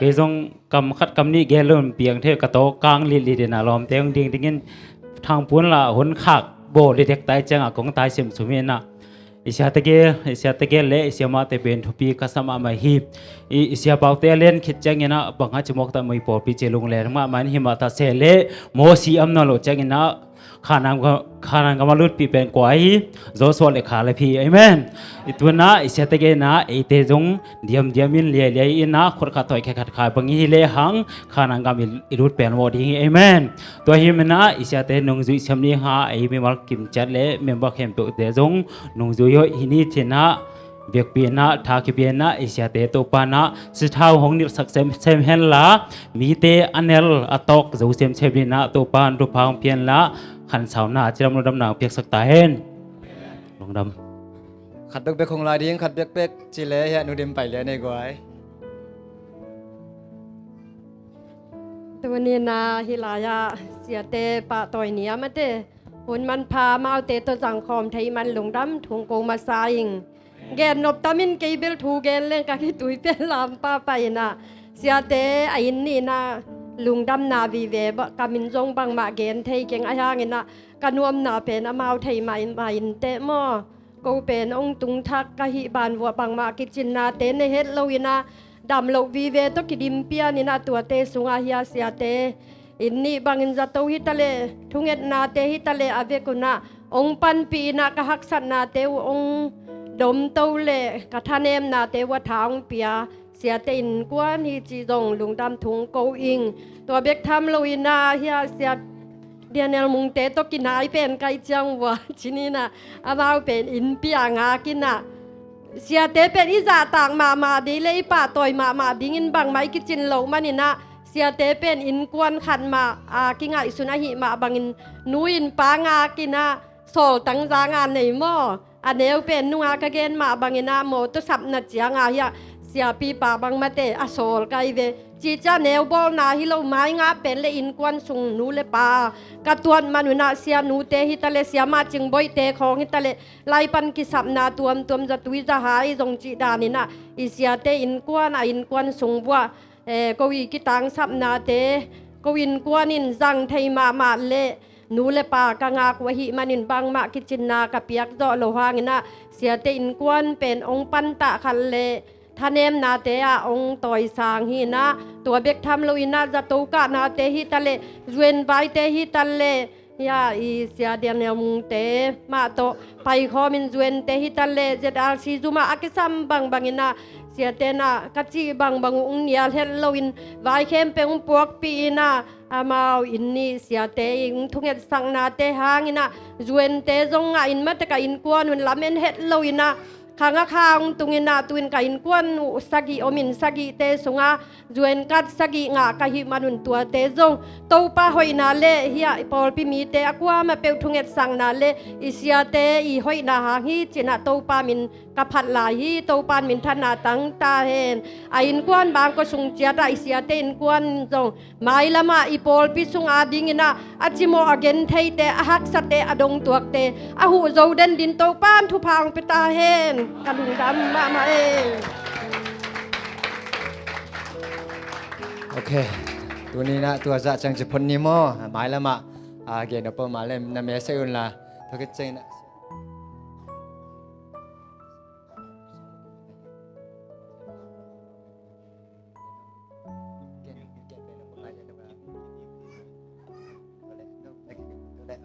Kei zong kam khat kam nih gen lo in piang thei, ka tawh kang litlit in ah, lawmte ong ding dingin, thangpuan lah hun khak bawl didek tai ciang a kong tai simsum hi in ah, i sia tegel, i sia tegel leh i siamah te pen thupi ka sa mahmah hi. I, i sia Pau te a len khit ciangin ah, bang hang ci mawk ta, Moi pawlpi ci lungleng mahmah in, himah ta se leh Mosi om nawn loh ciangin ah, Khanaan gam, Khanaan gam a lutpih pen kua hi? Joshua leh Kaleb hi. Amen. I tu in ah i sia tegel in ah, eite zong diamdiam in, liailiai in ah, khut khat tawi khe khat khai bang hi leh hang Khanaan gam i, i lut pen mawh ding hi. Amen. Tua hi in ah i siate nungzui siam ni hang, ei mimal kim ciat leh member khempeuhte zong nungzui hoih hi ni ci in ah, biakpiakna, tha kipia in ah, i siate Topa'n ah sithau hong nilhsak semsem hen la, mite a nel a tawk zo semsem in ah, Topa'n thupha hong pia in la, khansauna, cidam lungdamna hong piaksak ta hen. Lungdam. Khat bekbek hong lai ding, khat bekbek ci leh, hiah Nu Dim pai lian ei guai. Tuni in ah hih lai-ah siate pahtawi ni a, amaute hun manpha, amaute tawh zangkhawm thei man lungdam thu ong ko masa ing. Gen nop tam in, kei bel thu gen leng ka khitui pen lam pahpah in ah, siate a inn nih in ah lungdamna vive, ba, ka min zong bangmah gen thei keng, ahih hangin ah ka nuamna pen amau thei mah in, mah in teh maw. Ko pen ong tung thak ka hih ban vuah bangmah kicinnate nei het lo in ah, dam loh vive tawh kidim pian in ah, tuate sungah hih a siate inn nih bangin zato hi ta leh, thungetnate hi ta leh, a vek un ah ong panpih in ah, ka haksatnate uh ong domto leh ka thanemnate uh a tha ong pia siate innkuan hi cih zong lungdam thu ong ko ing. Tua bek tham lo in ah, hih a sia Daniel Mungte tawh kinai pen ka hih ciang uh a, ci ni in ah, amau pen innpi a ngak in ah, siate pen i zahtak mahmah ding leh i pahtawi mahmah dingin bangmah i kicin loh man in ah, siate pen innkuan khat mah a kingaihsun ahih mah bangin, nu in pa ngak in ah, sawltang zang a nei maw. A neu pen nung a ka gen mah bangin ah, mawtaw sapna ciang a hih a siapipa bangmah te a sawl kai ve. Cih ciang a neu bawlna hi lo, mai ngah pen leh innkuan sung nu leh pa ka tuat man un ah, sianute hi ta leh, siamah Cingbawi te khawng hi ta leh, lai pan kisapna tuamtuam, zatui zahai zong cih dan in ah, i siate innkuan, a innkuan sung vuah, eh, ko i kitangsapnate, ko innkuan in zang thei mahmah leh, nu leh pa ka ngak uh ahih manin bangmah kicinna ka piak zawh loh hangin ah, siate innkuan pen ong pantah khat leh thanemnate ah ong tawisang hi in ah, tua bek tham lo in ah, zato kahnate hi ta leh, zuenvaite hi ta leh, hih a i sia Daniel Mungte mah tawh paikhawm in, zuente hi ta leh, Z R C zum ah a kisam bangbang in ah, siate in ah ka cih bangbang uh hong nial het loin vai khempeuh hong puakpih in ah, amau inn ii siate ii hong thungetsaknate hangin ah U N-te zong ngah in, mate, ka innkuan un lamen het loin ah khang a kha hong tungin ah, tu-in ka innkuan uh sagih om in, sagihte sungah U N card sagih ngah ka hih manun tuate zong Topa hoihna le hih ah i pawlpi mite a kuamah peuh thungetsakna le i siate ii hoihna hang hi ci-in ah Topa min ka phat lai hi. Topa in minthanna tang ta hen. A innkuan bang kua sung ciat ah i siate innkuan zong mailam ah i pawlpi sung adingin ah a cimawh, a gentheite, a haksate, a dongtuakte, a huh zo den dingin Topa in thupha hong pia ta hen. Ka lungdam mahmah e. Ok. Tuni-in ah tua zah ciang ci phot ni maw? Mailam ah, a, gen a peuhmah le na message un la. Tua khit ciangin ah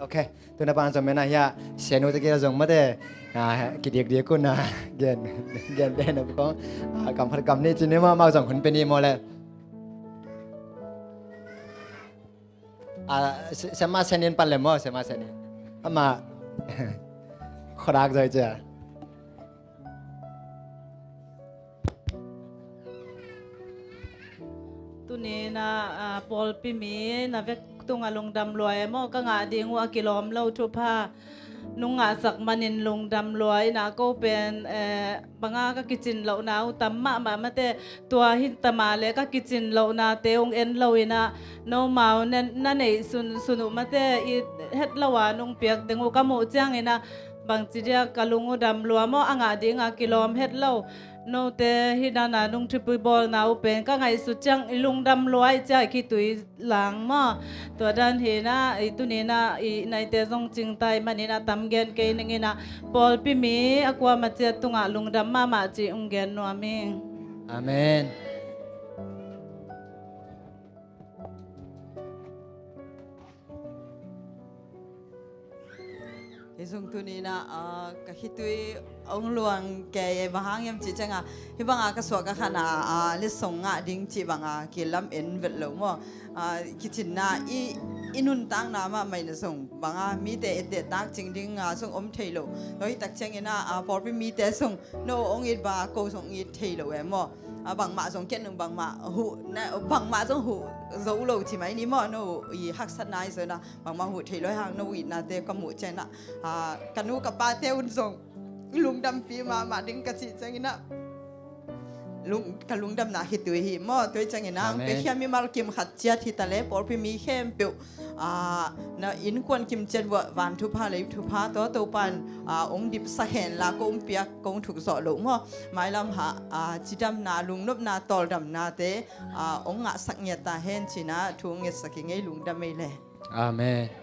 Ok, tu-in ah bang zong mena hia, sianu te kia zong mate, ah, kidik dik un ah, gen, gen den ah kong, ah, kam phat kam ni ci ni maw, amau zong hun pe ni maw le. Ah, se-, sema senin pan le maw, sema senin. Ama, khodak zoi cia. Tuni-in ah, ah, pawlpi mi na vek tungah lungdam lua e maw, ka ngah ding uh a kilawm lo thupha nong ngahsak manin lungdam lua in ah, ko pen, eh, bang a ka kicin lohna uh tam mahmah mate, tua hi ta mah le ka kicin lohnate hong en loin ah, nomau na, na neih sunsun uh mate, i het lo a nong piak teng uh ka muh ciangin ah, bangci dia ka lung uh dam lua maw, a ngah ding a kilawm het lo. Note hih dan a nong thupui bawlna uh pen ka ngaihsut ciang i lungdam lua ih cia i khitui lang maw. Tua dan hi-in ah, i tuni-in ah i naite zong cingtai manin a tam gen kei ning in ah, pawlpi mi a kuamah ciat tungah lungdam mahmah cih hong gen nuam ing. Amen. Kei zong tuni-in ah, ah, ka khitui hong luang kei e, bang hang hiam cih ciangin ah, hih bang a ka suah ka khan a, ah, letsong ngah ding cih bang a kilam en vet lo maw. Ah, kicinna i, i nuntakna mahmah in ah zong bang a mite etteh tak cing ding a zong om thei lo. Tua hi tak ciangin ah, ah, pawlpi mite zong no hong it bang a ko zong it thei lo e maw. Ah, bangmah zong ken nung bangmah huh, na, bangmah zong huh zo lo ci mai ni maw, no i haksatna i zon ah. Bangmah huh thei lo hang no itnate ka muh ciangin ah, ah, ka nu ka pate un zong lungdampi mahmah ding ka cih ciangin ah, lung, ka lungdamna khitui hi maw. Tua ciangin ah, Amen. Biakhiam mimal kim khat ciat hi ta le, pawlpi mi khempeuh, ah, na innkuan kim ciat uh ah van thupha lei thupha tawh Topa in, ah, hong dipsak hen la, kong piak kong thuk zawh loh maw. Mailam ah, ah, cidamna, lungnopna, tawldamnate, ah, hong ngahsak ngiat ta hen ci-in ah thu hong ngetsak ing ei, lungdam ei le. Amen.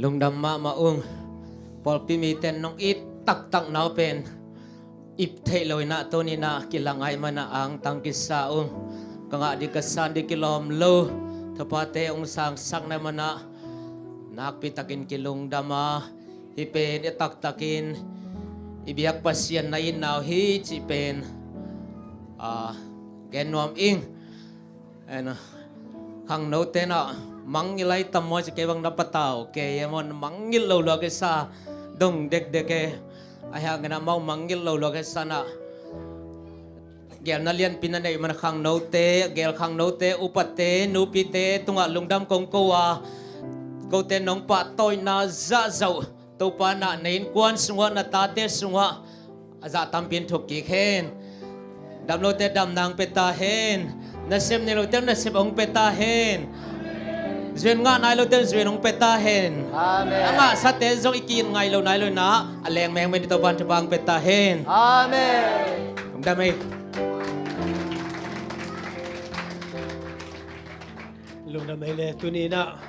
Lungdam mahmah ung. Pawlpi mite in nong it taktak na uh pen ip theih lo in ah, tuni-in ah kilang ahih manin ah angtang kisa ung. Ka ngah ding ka san ding kilawm lo. Thupate hong sangsak na hih manin ah nakpi takin kilungdam a, hih pen i taktakin i biak Pasian na itna uh hi cih pen, ah, gen nuam ing. En, khangnote in ah mangngilh ahi tam maw ci, kei bang na patau kei e maw, mangngilh lo lua kisa, dong dekdek e. Ahih hangin ah amau mangngilh lo lua kisa in ah, gelna lianpi na neih man khangnote, gel khangnote, upate, nupite tungah lungdam kong ko a, kote nong pahtawina zahzah uh Topa in ah na innkuan sungah, na tate sungah a zah tampi in thuk kik hen. Damlote damna hong pia ta hen. Nasep nei lote nasep hong pia ta hen. Zuan ngah nai lote zuan hong pia ta hen. Amen. A ngahsate zong i ki-it ngai lo nai lo in ah, a leng mengmeng ding Topa in thupha hong pia ta hen. Amen. Lungdam ei. Lungdam ei le. Tuni-in ah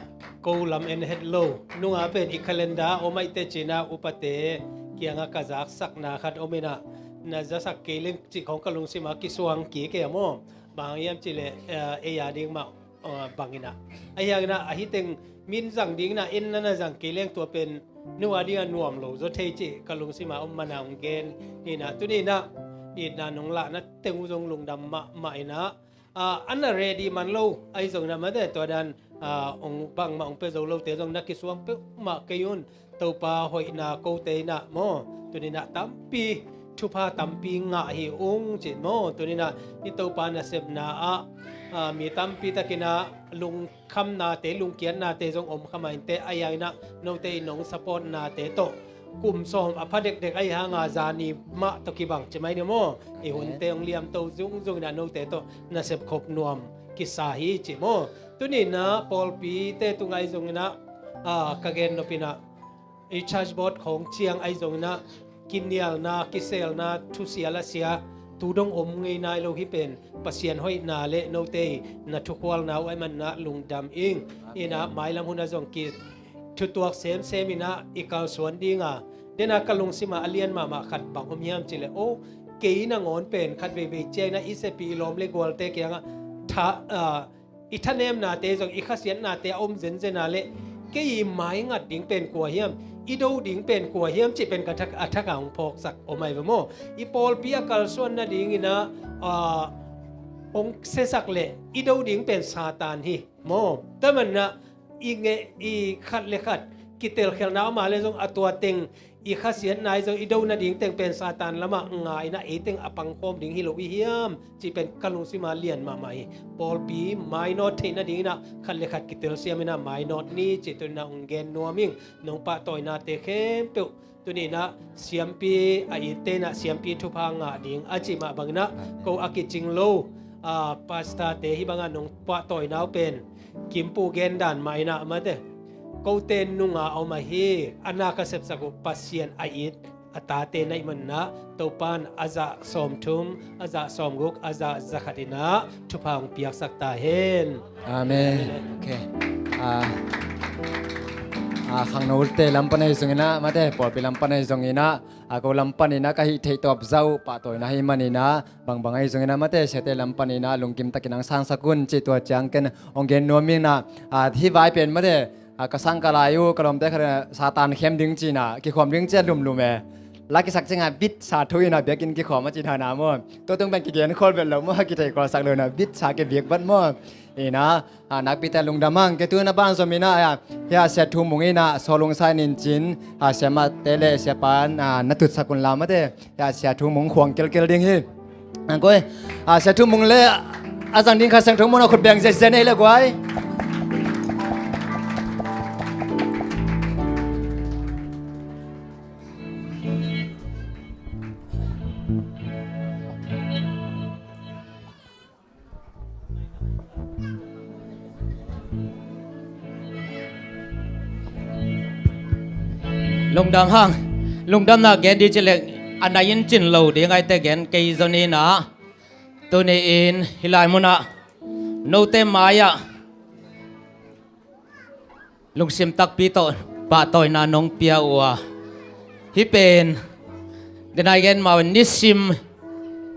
ko lam en het lo, nung a pen i calendar om ahih teh ci-in ah upate kiangah ka zaksakna khat om in ah, na zasak kei leng cih khawng ka lungsim ah kisuang kik e maw. Bang hang hiam cih leh, eh, ei a ding mah, eh, bang in ah, ahih hangin ah ahi teng min zang ding na, en na na zang kei leng tua pen nu a ding a nuam lo zaw thei cih ka lungsim a om man a hong gen hi na. Tuni na itna nong lahna teng uh zong lungdam mahmah hi na. A, a na ready man lo ahi zong na mate, tua dan, a, hong bangmah hong pia zo lote zong na kisuang peuhmah kei un. Topa hoihna kote in ah maw, tuni in ah tampi thupha tampi ngah hi ung cih maw. Tuni in ah i Topa nasepna ah, a, mi tampi takin ah lungkhamnate, lungkiatnate zong om kha mah inteh, ahi hangin ah note in nong supportnate tawh kum sawm a pha dekdek ahi hanga zani mah tawh kibang ci mai ni maw. I hunte hong liamto zungzung in ah note tawh nasep khop nuam kisa hi ci maw. Tuni in ah pawlpite tungah ahi zongin ah, a, ka gen nop in ah i church board khawng ciang ahi zongin ah kinialna, kiselna, thusia lasia tu dong om ngei nai lo hi pen Pasian hoihna le note na thukhualna uh ahi man in ah lungdam ing. In ah mailam hun ah zong kithutuak semsem in ah i kalsuan ding a, den a ka lungsim ah a lian mahmah khat bang om hiam cih leh, o, kei nangawn pen khat veivei ciang in ah i sepi i lawm le gualte kiangah tha, a, i thanemnate zong, i khasiatnate a om zenzen a leh kei i maingat ding pen kua hiam, i do ding pen kua hiam cih pen ka thak, a thak a hong phawksak om ahi ve maw. I pawlpi a kalsuan nadingin ah, a, hong siasak leh i do ding pen Satan hi maw. Tua man in ah i ngeh, i khat le khat kitelkhialhna om a leh zong a tua teng i khasiatna ahi zong i do nading teng pen Satan lamah nga in ah ei teng a pangkhawm ding hi lo i hiam cih pen ka lungsim ah lian mahmah hi. Pawlpi mainawt theih nadingin ah khat le khat kitelsiam in ah mainawt ni cih tuni in ah hong gen nuam ing. Nong pahtawinate khempeuh tuni in ah siampi a itte in ah siampi thupha ngah ding a cih mah bangin ah ko a kicing lo, a, pastorte hih bangah nong pahtawina uh pen Kimpu gen dan mah in ah mate, kote nunga om ahi, a na ka sepsak uh Pasian a it a tate na hih man in ah Topa in a zah sawmthum, a zah sawmguk, a zah zakhat in ah thupha hong piaksak ta hen. Amen. Ok. A, a, khangnote lam pan ahi zongin ah mate, pawlpi lam pan ahi zongin ah, a, ko lam panin ah ka hih theih tawp zah uh pahtawina ahih manin ah, bangbang ahi zongin ah mate, siate lam panin ah lungkim takin hong sangsak un cih tua ciang ken hong gen nuam ing in ah, a, hih vai pen mate, a, ka sang ka lai uh ka lawmte khat in ah Satan khem ding ci in ah kikhawm ding ci a lumlum e. La kisak ciangah bitsa thu in ah biakinn kikhawm a ci dan a maw. Tua tung pen kigen khol vet lo maw, kithei kholsak lo in ah bitsa kibiak vat maw. In ah, a, nakpite lungdam hang, kei tu in ah banzom in ah, a, hih a Sia Thu Mung in ah sawlung sa in cin, a, siamahte le siapa in ah na tutsak un la mate, hih a Sia Thu Mung khuang kelkel ding hi. Ang koi, a, Sia Thu Mung le a zang ding kha Sia Thu Mung na khut beng zenzen ei le guai. Lungdam hang, lungdamna gen ding ci leng a nai in cin lo ding ahih teh gen kei zaw ni in ah, tuni in hih lai munah note mai-ah lungsim takpi tawh pahtawina nong pia uh a, hih pen den a i gen mah uh nisim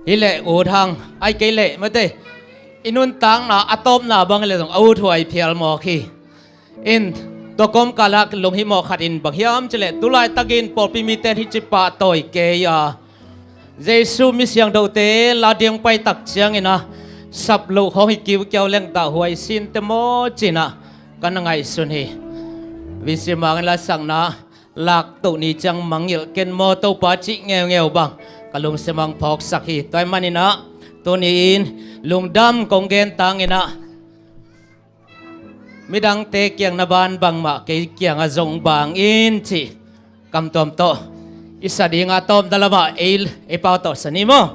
hi leh ut hang, ahih kei leh mate, i nuntakna a tawpna bang hi leh zong a uthuai phial mawk hi. In tua kawmkal ah lunghimawh khat in bang hiam cih leh tu laitakin pawlpi mite in hih ci pahtawi kei a, Jesu mi siangthote la ding pai tak ciangin ah sap loh khawng hi kiukiau leng dahhuai sinte maw ci-in ah ka na ngaihsun hi. V C Mang in la sakna lak toh ni ciang mangngilh ken maw Topa cih ngeungeu bang ka lungsim ah hong phawksak hi. Tua ahih manin ah tuni in lungdam kong gen tangin ah midangte kiang na ban bangmah kei kiangah zong bang in cih kamtuam tawh i sa ding a, tawpna lamah ei, ei pau tawh sa ni maw.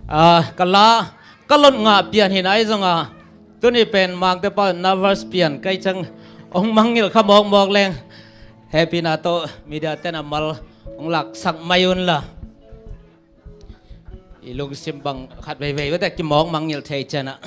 Ah, ka la ka lot ngah pian hi na, ahi zongin tuni pen Mangte pau in na verse pian ka hih ciang hong mangngilh kha mawkmawk leng hehpihna tawh media ten a mal hong laksak mai un la. I lungsim bang khat veivei bete kimawk mangngilh thei ciangin ah.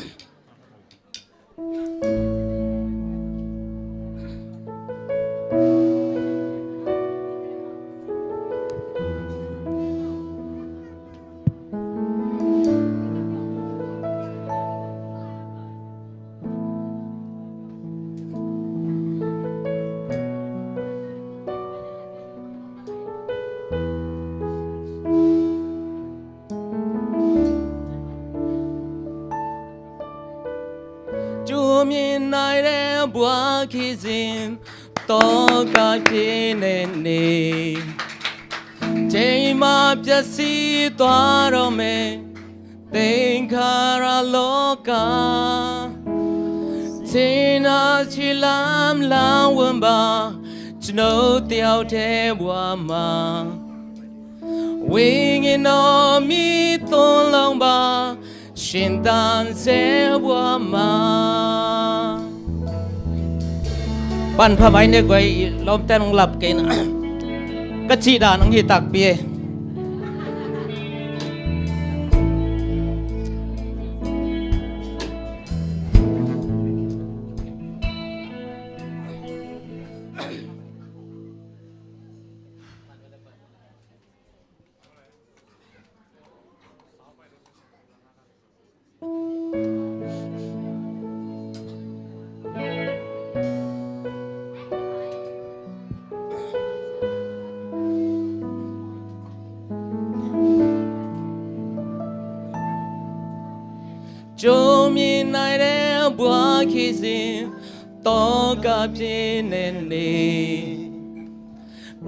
ဘဝခေတ်စဉ် သောကပြည့်နဲ့နေ ချိန်မှာပျက်စီးသွားတော့မယ် သင်္ခါရလောက ချိန်နာခြေလမ်းလမ်းဝင်ပါ ကျွန်ုပ်တယောက်တည်းဘဝမှာ ဝိညာဉ်တော်မီးသွန်းလောင်းပါ ရှင်သန်စေဘဝမှာ Pan pha mai ne guai, lawmte nong lap kei na. Ka cih dan ang hi takpi e. Jomie nai de bua kisin, toka pine ni.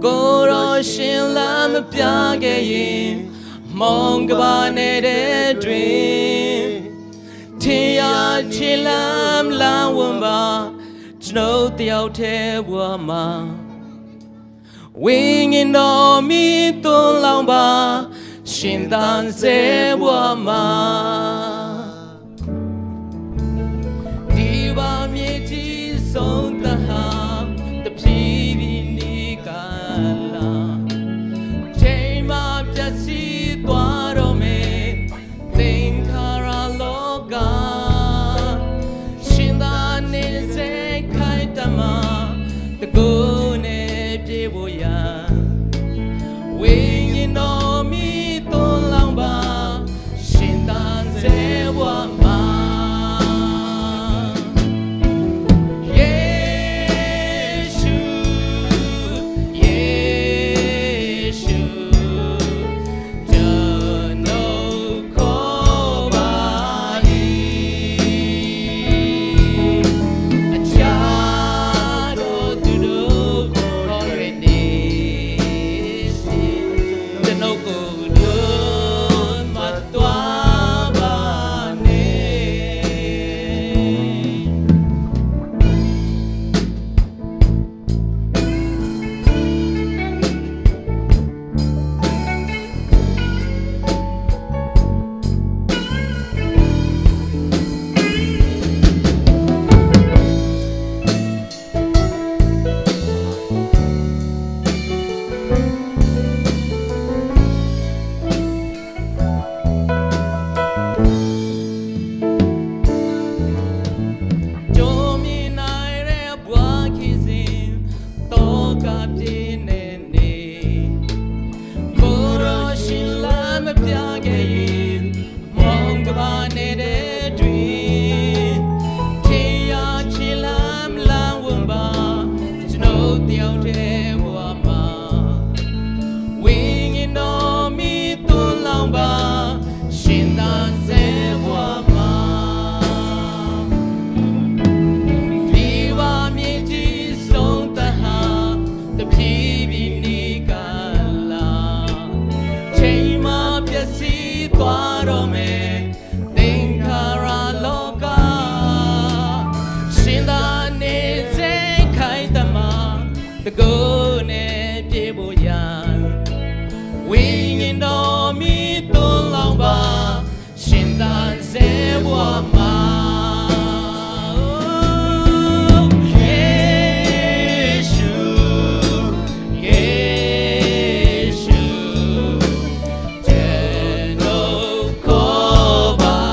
ကိုယ်တော်ရှင်လမ်းမပြခဲ့ရင် မုန်ကမ္ဘာနယ်ထဲတွင် ထင်ရာခြေလမ်းလမ်းဝင်ပါ ကျွန်ုပ်တယောက်တည်းဘဝမှာ ဝိညာဉ်တော်မီးသွန်းလောင်းပါ ရှင်သန်စေဘဝမှာ ဒီဘဝမြေကြီးဆုံးသတ်ဟာ တဖြည်းဖြည်းနေ့ကလာ ချိန်မှာပျက်စီးသွားတော့မယ် သင်္ခါရလောက ရှင်သန်နေစေခိုင်တမ တကုန်းနဲ့ပြေဖို့ရာ ဝိညာဉ်တော်မီးသွန်းလောင်းပါ ရှင်သန်စေဘဝမှာ ယေရှု ယေရှု ကျွန်ုပ်ခေါ်ပါ၏။ အခြားသောသူတို့ကိုခေါ်ရနေစေ။ ကျွန်ုပ်ကိုလွတ်မသွားပါနဲ့။ ကြုံမြင်နိုင်တဲ့ဘဝခရီးစဉ် သောကပြည့်နဲ့နေ ကိုယ်တော်ရှင်လမ်းမပြခဲ့ရင် မုန်ကမ္ဘာနယ်ထဲတွင် ထင်ရာခြေလမ်းလမ်းဝင်ပါ ကျွန်ုပ်တယောက်တည်းဘဝမှာ ဝိညာဉ်တော်မီးသွန်းလောင်းပါ ရှင်သန်စေဘဝမှာ ဒီဘဝမြေကြီးဆုံးသတ်ဟာ တဖြည်းဖြည်းနေ့ကလာ ချိန်မှာပျက်စီးသွားတော့မယ် သင်္ခါရလောက ရှင်သန်နေစေခိုင်တမ တကုန်းနဲ့ပြေဖို့ရာ ဝိညာဉ်တော်မီးသွန်းလောင်းပါ ရှင်သန်စေဘဝမှာ။ ယေရှု ယေရှု ကျွန်ုပ်ခေါ်ပါ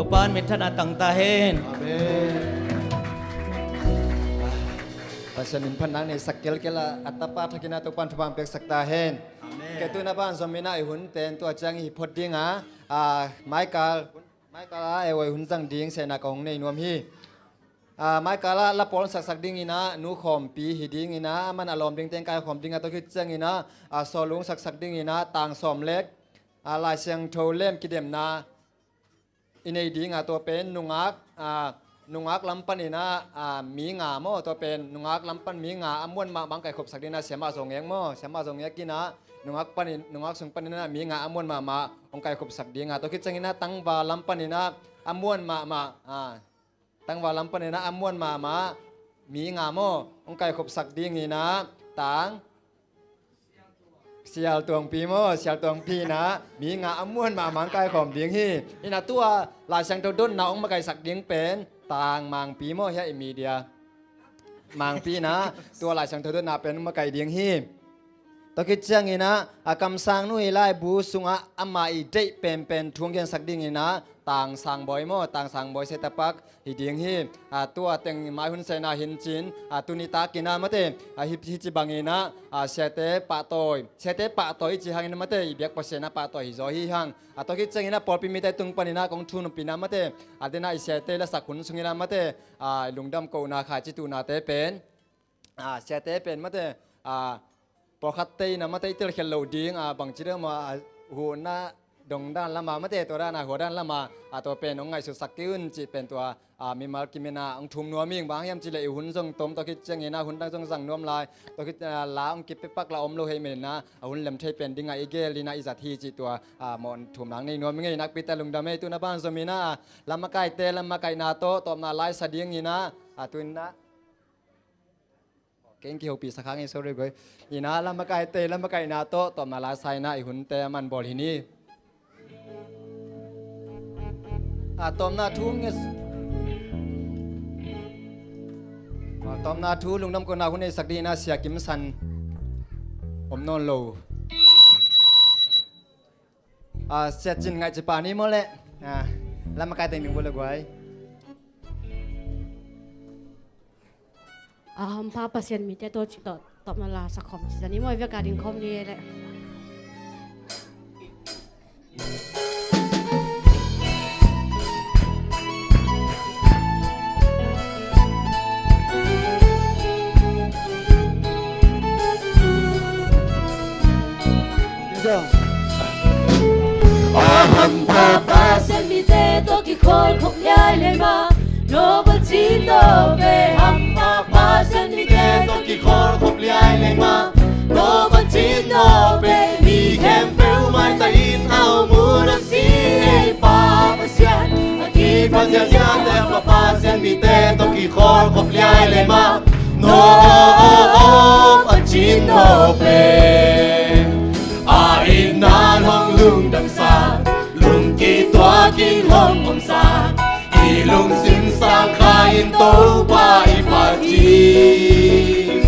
Topa'n minthanna tang ta hen. Amen. Pasian in phatna neisak kelkel a, a tapa thakin ah Topa'n thupha peksak ta hen. Amen. Kei tu-in ah banzom in ah i hun ten tua ciang i hi phot ding a, a, Michael, Michael a ei hun zang ding sehna ka hong nei nuam hi. A, Michael a la pawl saksak dingin ah Nu Khawmpi hi dingin ah, aman a lawm ding teng kai khawm ding a, tua khit ciangin ah, a, Sawlung saksak dingin ah Tang Sawm Lek, a, Lai Siangtho lem kidemna i nei ding a, tua pen nungak, a, nungak lam panin ah, a, mi nga maw, tua pen nungak lam pan mi nga a muan mahmah hong kaikhopsak dingin ah Siamah Zo Ngek maw, Siamah Zo Ngek in ah nungak panin, nungak sung panin ah mi nga a muan mahmah hong kaikhopsak ding a, tua khit ciangin ah tangval lam panin ah a muan mahmah, a, tangval lam panin ah a muan mahmah mi nga maw hong kaikhopsak dingin ah Tang Sial Tuangpi maw, Sial Tuangpi in ah mi nga a muan mahmah hong kaikhawm ding hi. In ah tua Lai Siangtho dotna hong makaihsak ding pen Tang Mangpi maw, hia i media Mangpi in ah tua Lai Siangtho dotna pen hong makaih ding hi. Tua khit ciangin ah, a, Kamsang nu i laibu sungah amah i deih penpen thu hong gensak dingin ah Tang Sang Bawi maw, Tang Sang Bawi Setapak hi ding hi. A, tua teng mai hun sehna hi cin, a, tuni takin ah mate, a, hi, hi ci bangin ah, a, Siate Pahtawi, Siate Pahtawi i ci hangin ah mate, i biak Pasian ah pahtawi hi zaw hi hang. A, tua khit ciangin ah pawlpi mite tung panin ah kong thunopna mate, a, den ah i Siate lasak hun sungin ah mate, a, lungdam kohna khaici tuhnate pen, a, Siate pen mate, a, pawlkhatte in ah mate i telkhial loh ding, a, bangci deuh maw, a, huhna dong dan lam ah mate, tua dan a hua dan lam ah, a, tua pen hong ngaihsutsak kei un cih pen tua, a, mimal kimin ah hong thum nuam ing. Bang hang hiam cih leh i hun zong tom, tua khit ciangin ah hun dang zong zang nuam lai, tua khit, a, la hong kipia pak la om lo hi ahih manin ah, a, hun lem thei pen ding ah i gel in ah i zat hi cih tua, a, mawh thumna nei nuam ing ei. Nakpi tak lungdam ei, tu-in ah banzom in ah, a, lamakaite lamakaihna tawh tawpna la sa dingin ah, a, tu-in ah kei hong kihopihsak hang ei, sorry guai. In ah lamakaite lamakaihna tawh tawpna la sa in ah i hunte a man bawl hi ni. A, tawpna thu nge, a, tawpna thu lungdam kohna hun neisak dingin ah Sia Kim San om nawn lo. A, Sia Cin Ngaih ci pa ni maw leh. A, lamakaite ding bawle guai. A, hampha Pasian mite tawh ci tawh tawpna la sa khawm ci zani maw, i vek a ding khawm ni leh. A hampha Pasian mite tawh kikholhkhop liai lei mah, no Pasian no pe. Hampha Pasian mite tawh kikholhkhop liai lei mah, no Pasian no pe. Mi khempeuh maitang in a om hun a si ei Pa Pasian, a kipha ziahziahte hampha Pasian mite tawh kikholhkhop liai lei mah, no Pasian no pe. A itna hong lungdamsa, lungkituakin hong omsa, i lungsim sang kha in Topa i phat hi.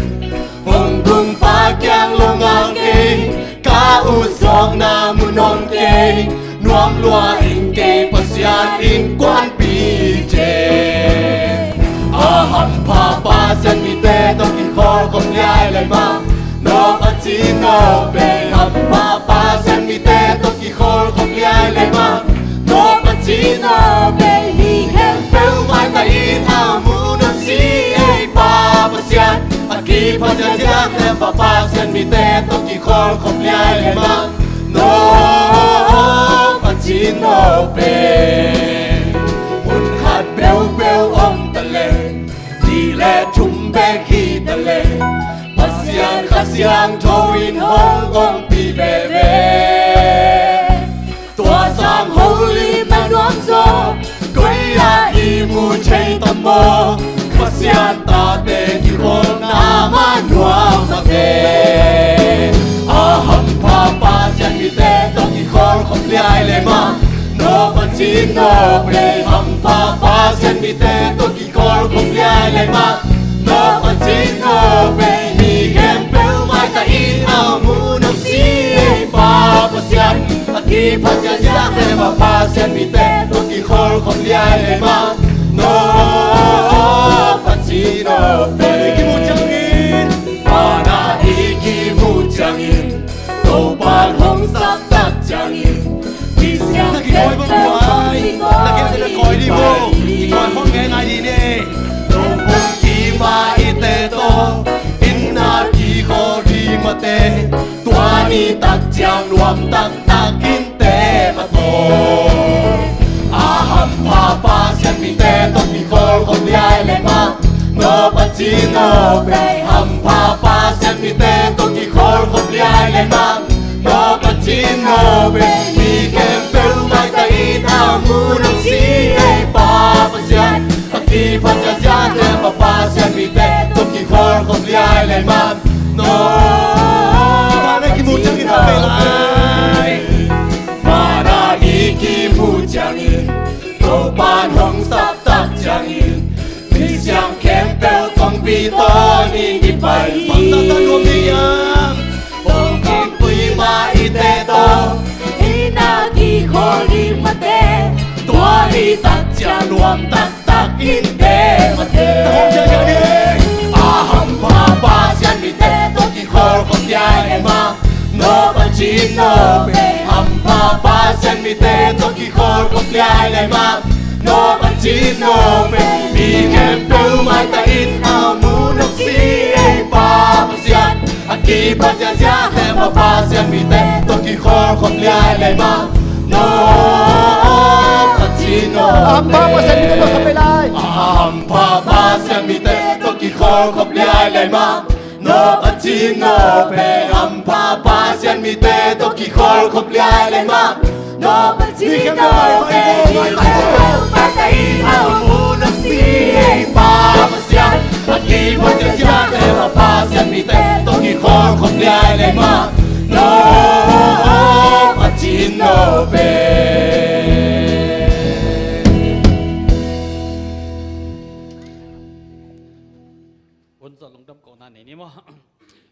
Hong gumpa kiang lo ngal kei, ka ut zawkna mun om kei, nuam lua ing kei Pasian innkuanpih ciang. A hampha Pasian mite tawh kikholhkhop liai lei mah, no Pasian no pe. Hampha Pasian mite tawh kikholhkhop liai lei mah, no Pasian no pe. Mi khempeuh maitang in a om hun a si ei Pa Pasian, a kipha ziahziahte hampha Pasian mite tawh kikholhkhop liai lei mah, no Pasian no pe. Hun khat peuhpeuh om ta leh, nih le thum bek hi ta leh, Pasian Kha Siangtho in hong ompih veve. Tua sang holy man nuam zaw, koi ah i mu thei tam maw? Pasian tate kikholhna mah nuam a ve. A hampha Pasian mite tawh kikholhkhop liai lei mah, no Pasian no pe. Hampha Pasian mite tawh kikholhkhop liai lei mah, no Pasian no pe. Mi khempeuh maitang in a om hun a si ei Pa Pasian, a kipha ziahziahte hampha Pasian mite tawh kikhol Khop liai lei mah, no Pasian no pe. Vana i kimu ciangin, vana i kimu ciangin, Topa'n hong sap tak ciangin, misiang khempeuh kong kikawi, na kiang se na kawi ding maw? Kikawi khawm ngei nai ding ni. No hong kim a i te tawh, inn ah kikhawl ding mah te, tua ni tak ciang nuam taktak in te mah tawh. A hampha Pasian mite tawh kikhawl khop liai lei mah, no Pasian no pe. Hampha Pasian mite tawh kikhawl khop liai lei mah, no Pasian no pe. Mi khempeuh maitai in a mu nuam si ei Pa Pasian, a kiphasia ziate Pa Pasian mite tawh kikhawl khop liai lei mah, no Pasian no pe. Vana i kimu ciangin, Topa'n hong sap tak ciangin, misiang khempeuh kongpi tawh ni i pai hi. Bangzah tak nuam ding hiam? Hong kimpui mah i te tawh, inn ah kikhawl ding mah te, tua ni tak ciang nuam taktak in te mah te. A hampha Pasian mite tawh kikhawl khop liai lei mah, no Pasian no pe. Hampha Pasian mite tawh kikhawl khop liai lei mah, no Pasian no pe. Mi khempeuh maitai in a mu nuam si ei Pa Pasian, a kiphasia ziate Pa Pasian mite tawh kikhawl khop liai lei mah, no Pasian no pe. Hampha Pasian mite tawh kikhawl khop liai lei. A hampha Pasian mite tawh kikhawl khop liai lei mah, no Pasian no pe. Hampha Pasian mite tawh kikhawl khop liai lei mah, no Pasian no pe. Mi khempeuh maitai in a mu nuam si ei Pa Pasian, a kiphasia ziate Pa Pasian mite tawh kikhawl khop liai lei mah, no Pasian no pe. Hun zawh lungdam kohna nei ni maw?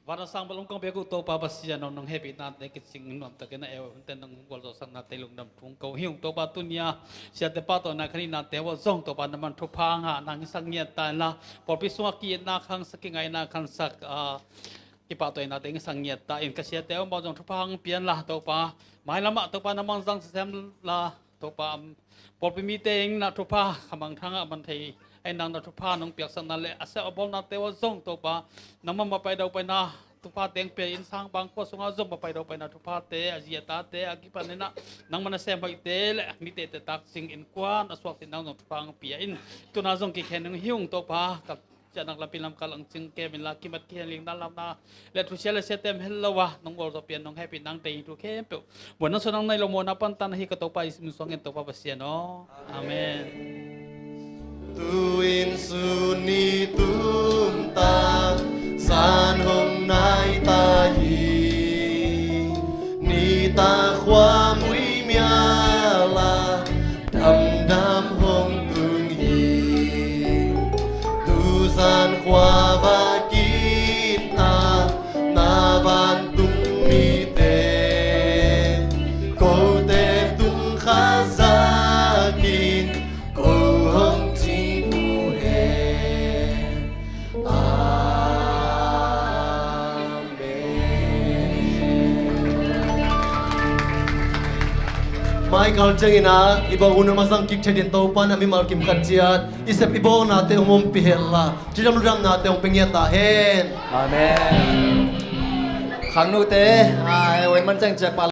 Van a sang bel hong kong pek uh Topa Pasian aw, nong hehpihnate kicing nuamtakin a eu hunte nong gualzawhsaknate lungdam thu ko hi ung. Topa tuni-a siate pahtawina ka nihnate uh zong Topa na man thupha hang hah nang hong sang ngiat ta inla, pawlpi sungah ki-itna khangsak, kingaihna khangsak, a, kipahtawihnate hong sang ngiat ta in, ka siate uh amau zong thupha hong pia inla Topa, mailamah Topa na mang zang semla Topa, pawlpi mite in na thupha khamangthang ah man thei a, in nang na thupha nong piaksakna le a sep a bawlnate uh zong Topa, nangmah mapai daupaina thupha teng pe in, sang bang khua sungah zong mapai daupaina thuphate, a zi a tate a kipanin ah nangmah na sem hoihte le mite te tak zing innkuan a suak sin nang zong thupha hong pia in, tuna zong kikhen hong hi ung Topa. Ka ciahnak lampi lamkal ang cing kem inla, kimat kihen lingna lamna le thusia le siate om hel lo a, nong gualzawh pian nong hehpih nang deih thu khempeuh muanna suan nang nei lo muanna pantan ahi ka Topa Jesuh min suangin Topa Pasian aw. Amen. Tu-in sun ni tumtak san hong nai ta hi. Nitak khua muimial a damdam hong tung hi. Tuzan khua va kit a, na vantung mite, kote tung kha zakin ko hong cing uh hen. Amen. Mai kal ciangin ah i bawng hun a masang kik thei din Topa in a mimal kim khat ciat i sep i bawlnate hong ompih hen la, cidam ludamnate hong pia ngiat ta hen. Amen. Khangnute, a, ewen man ciang ciah pah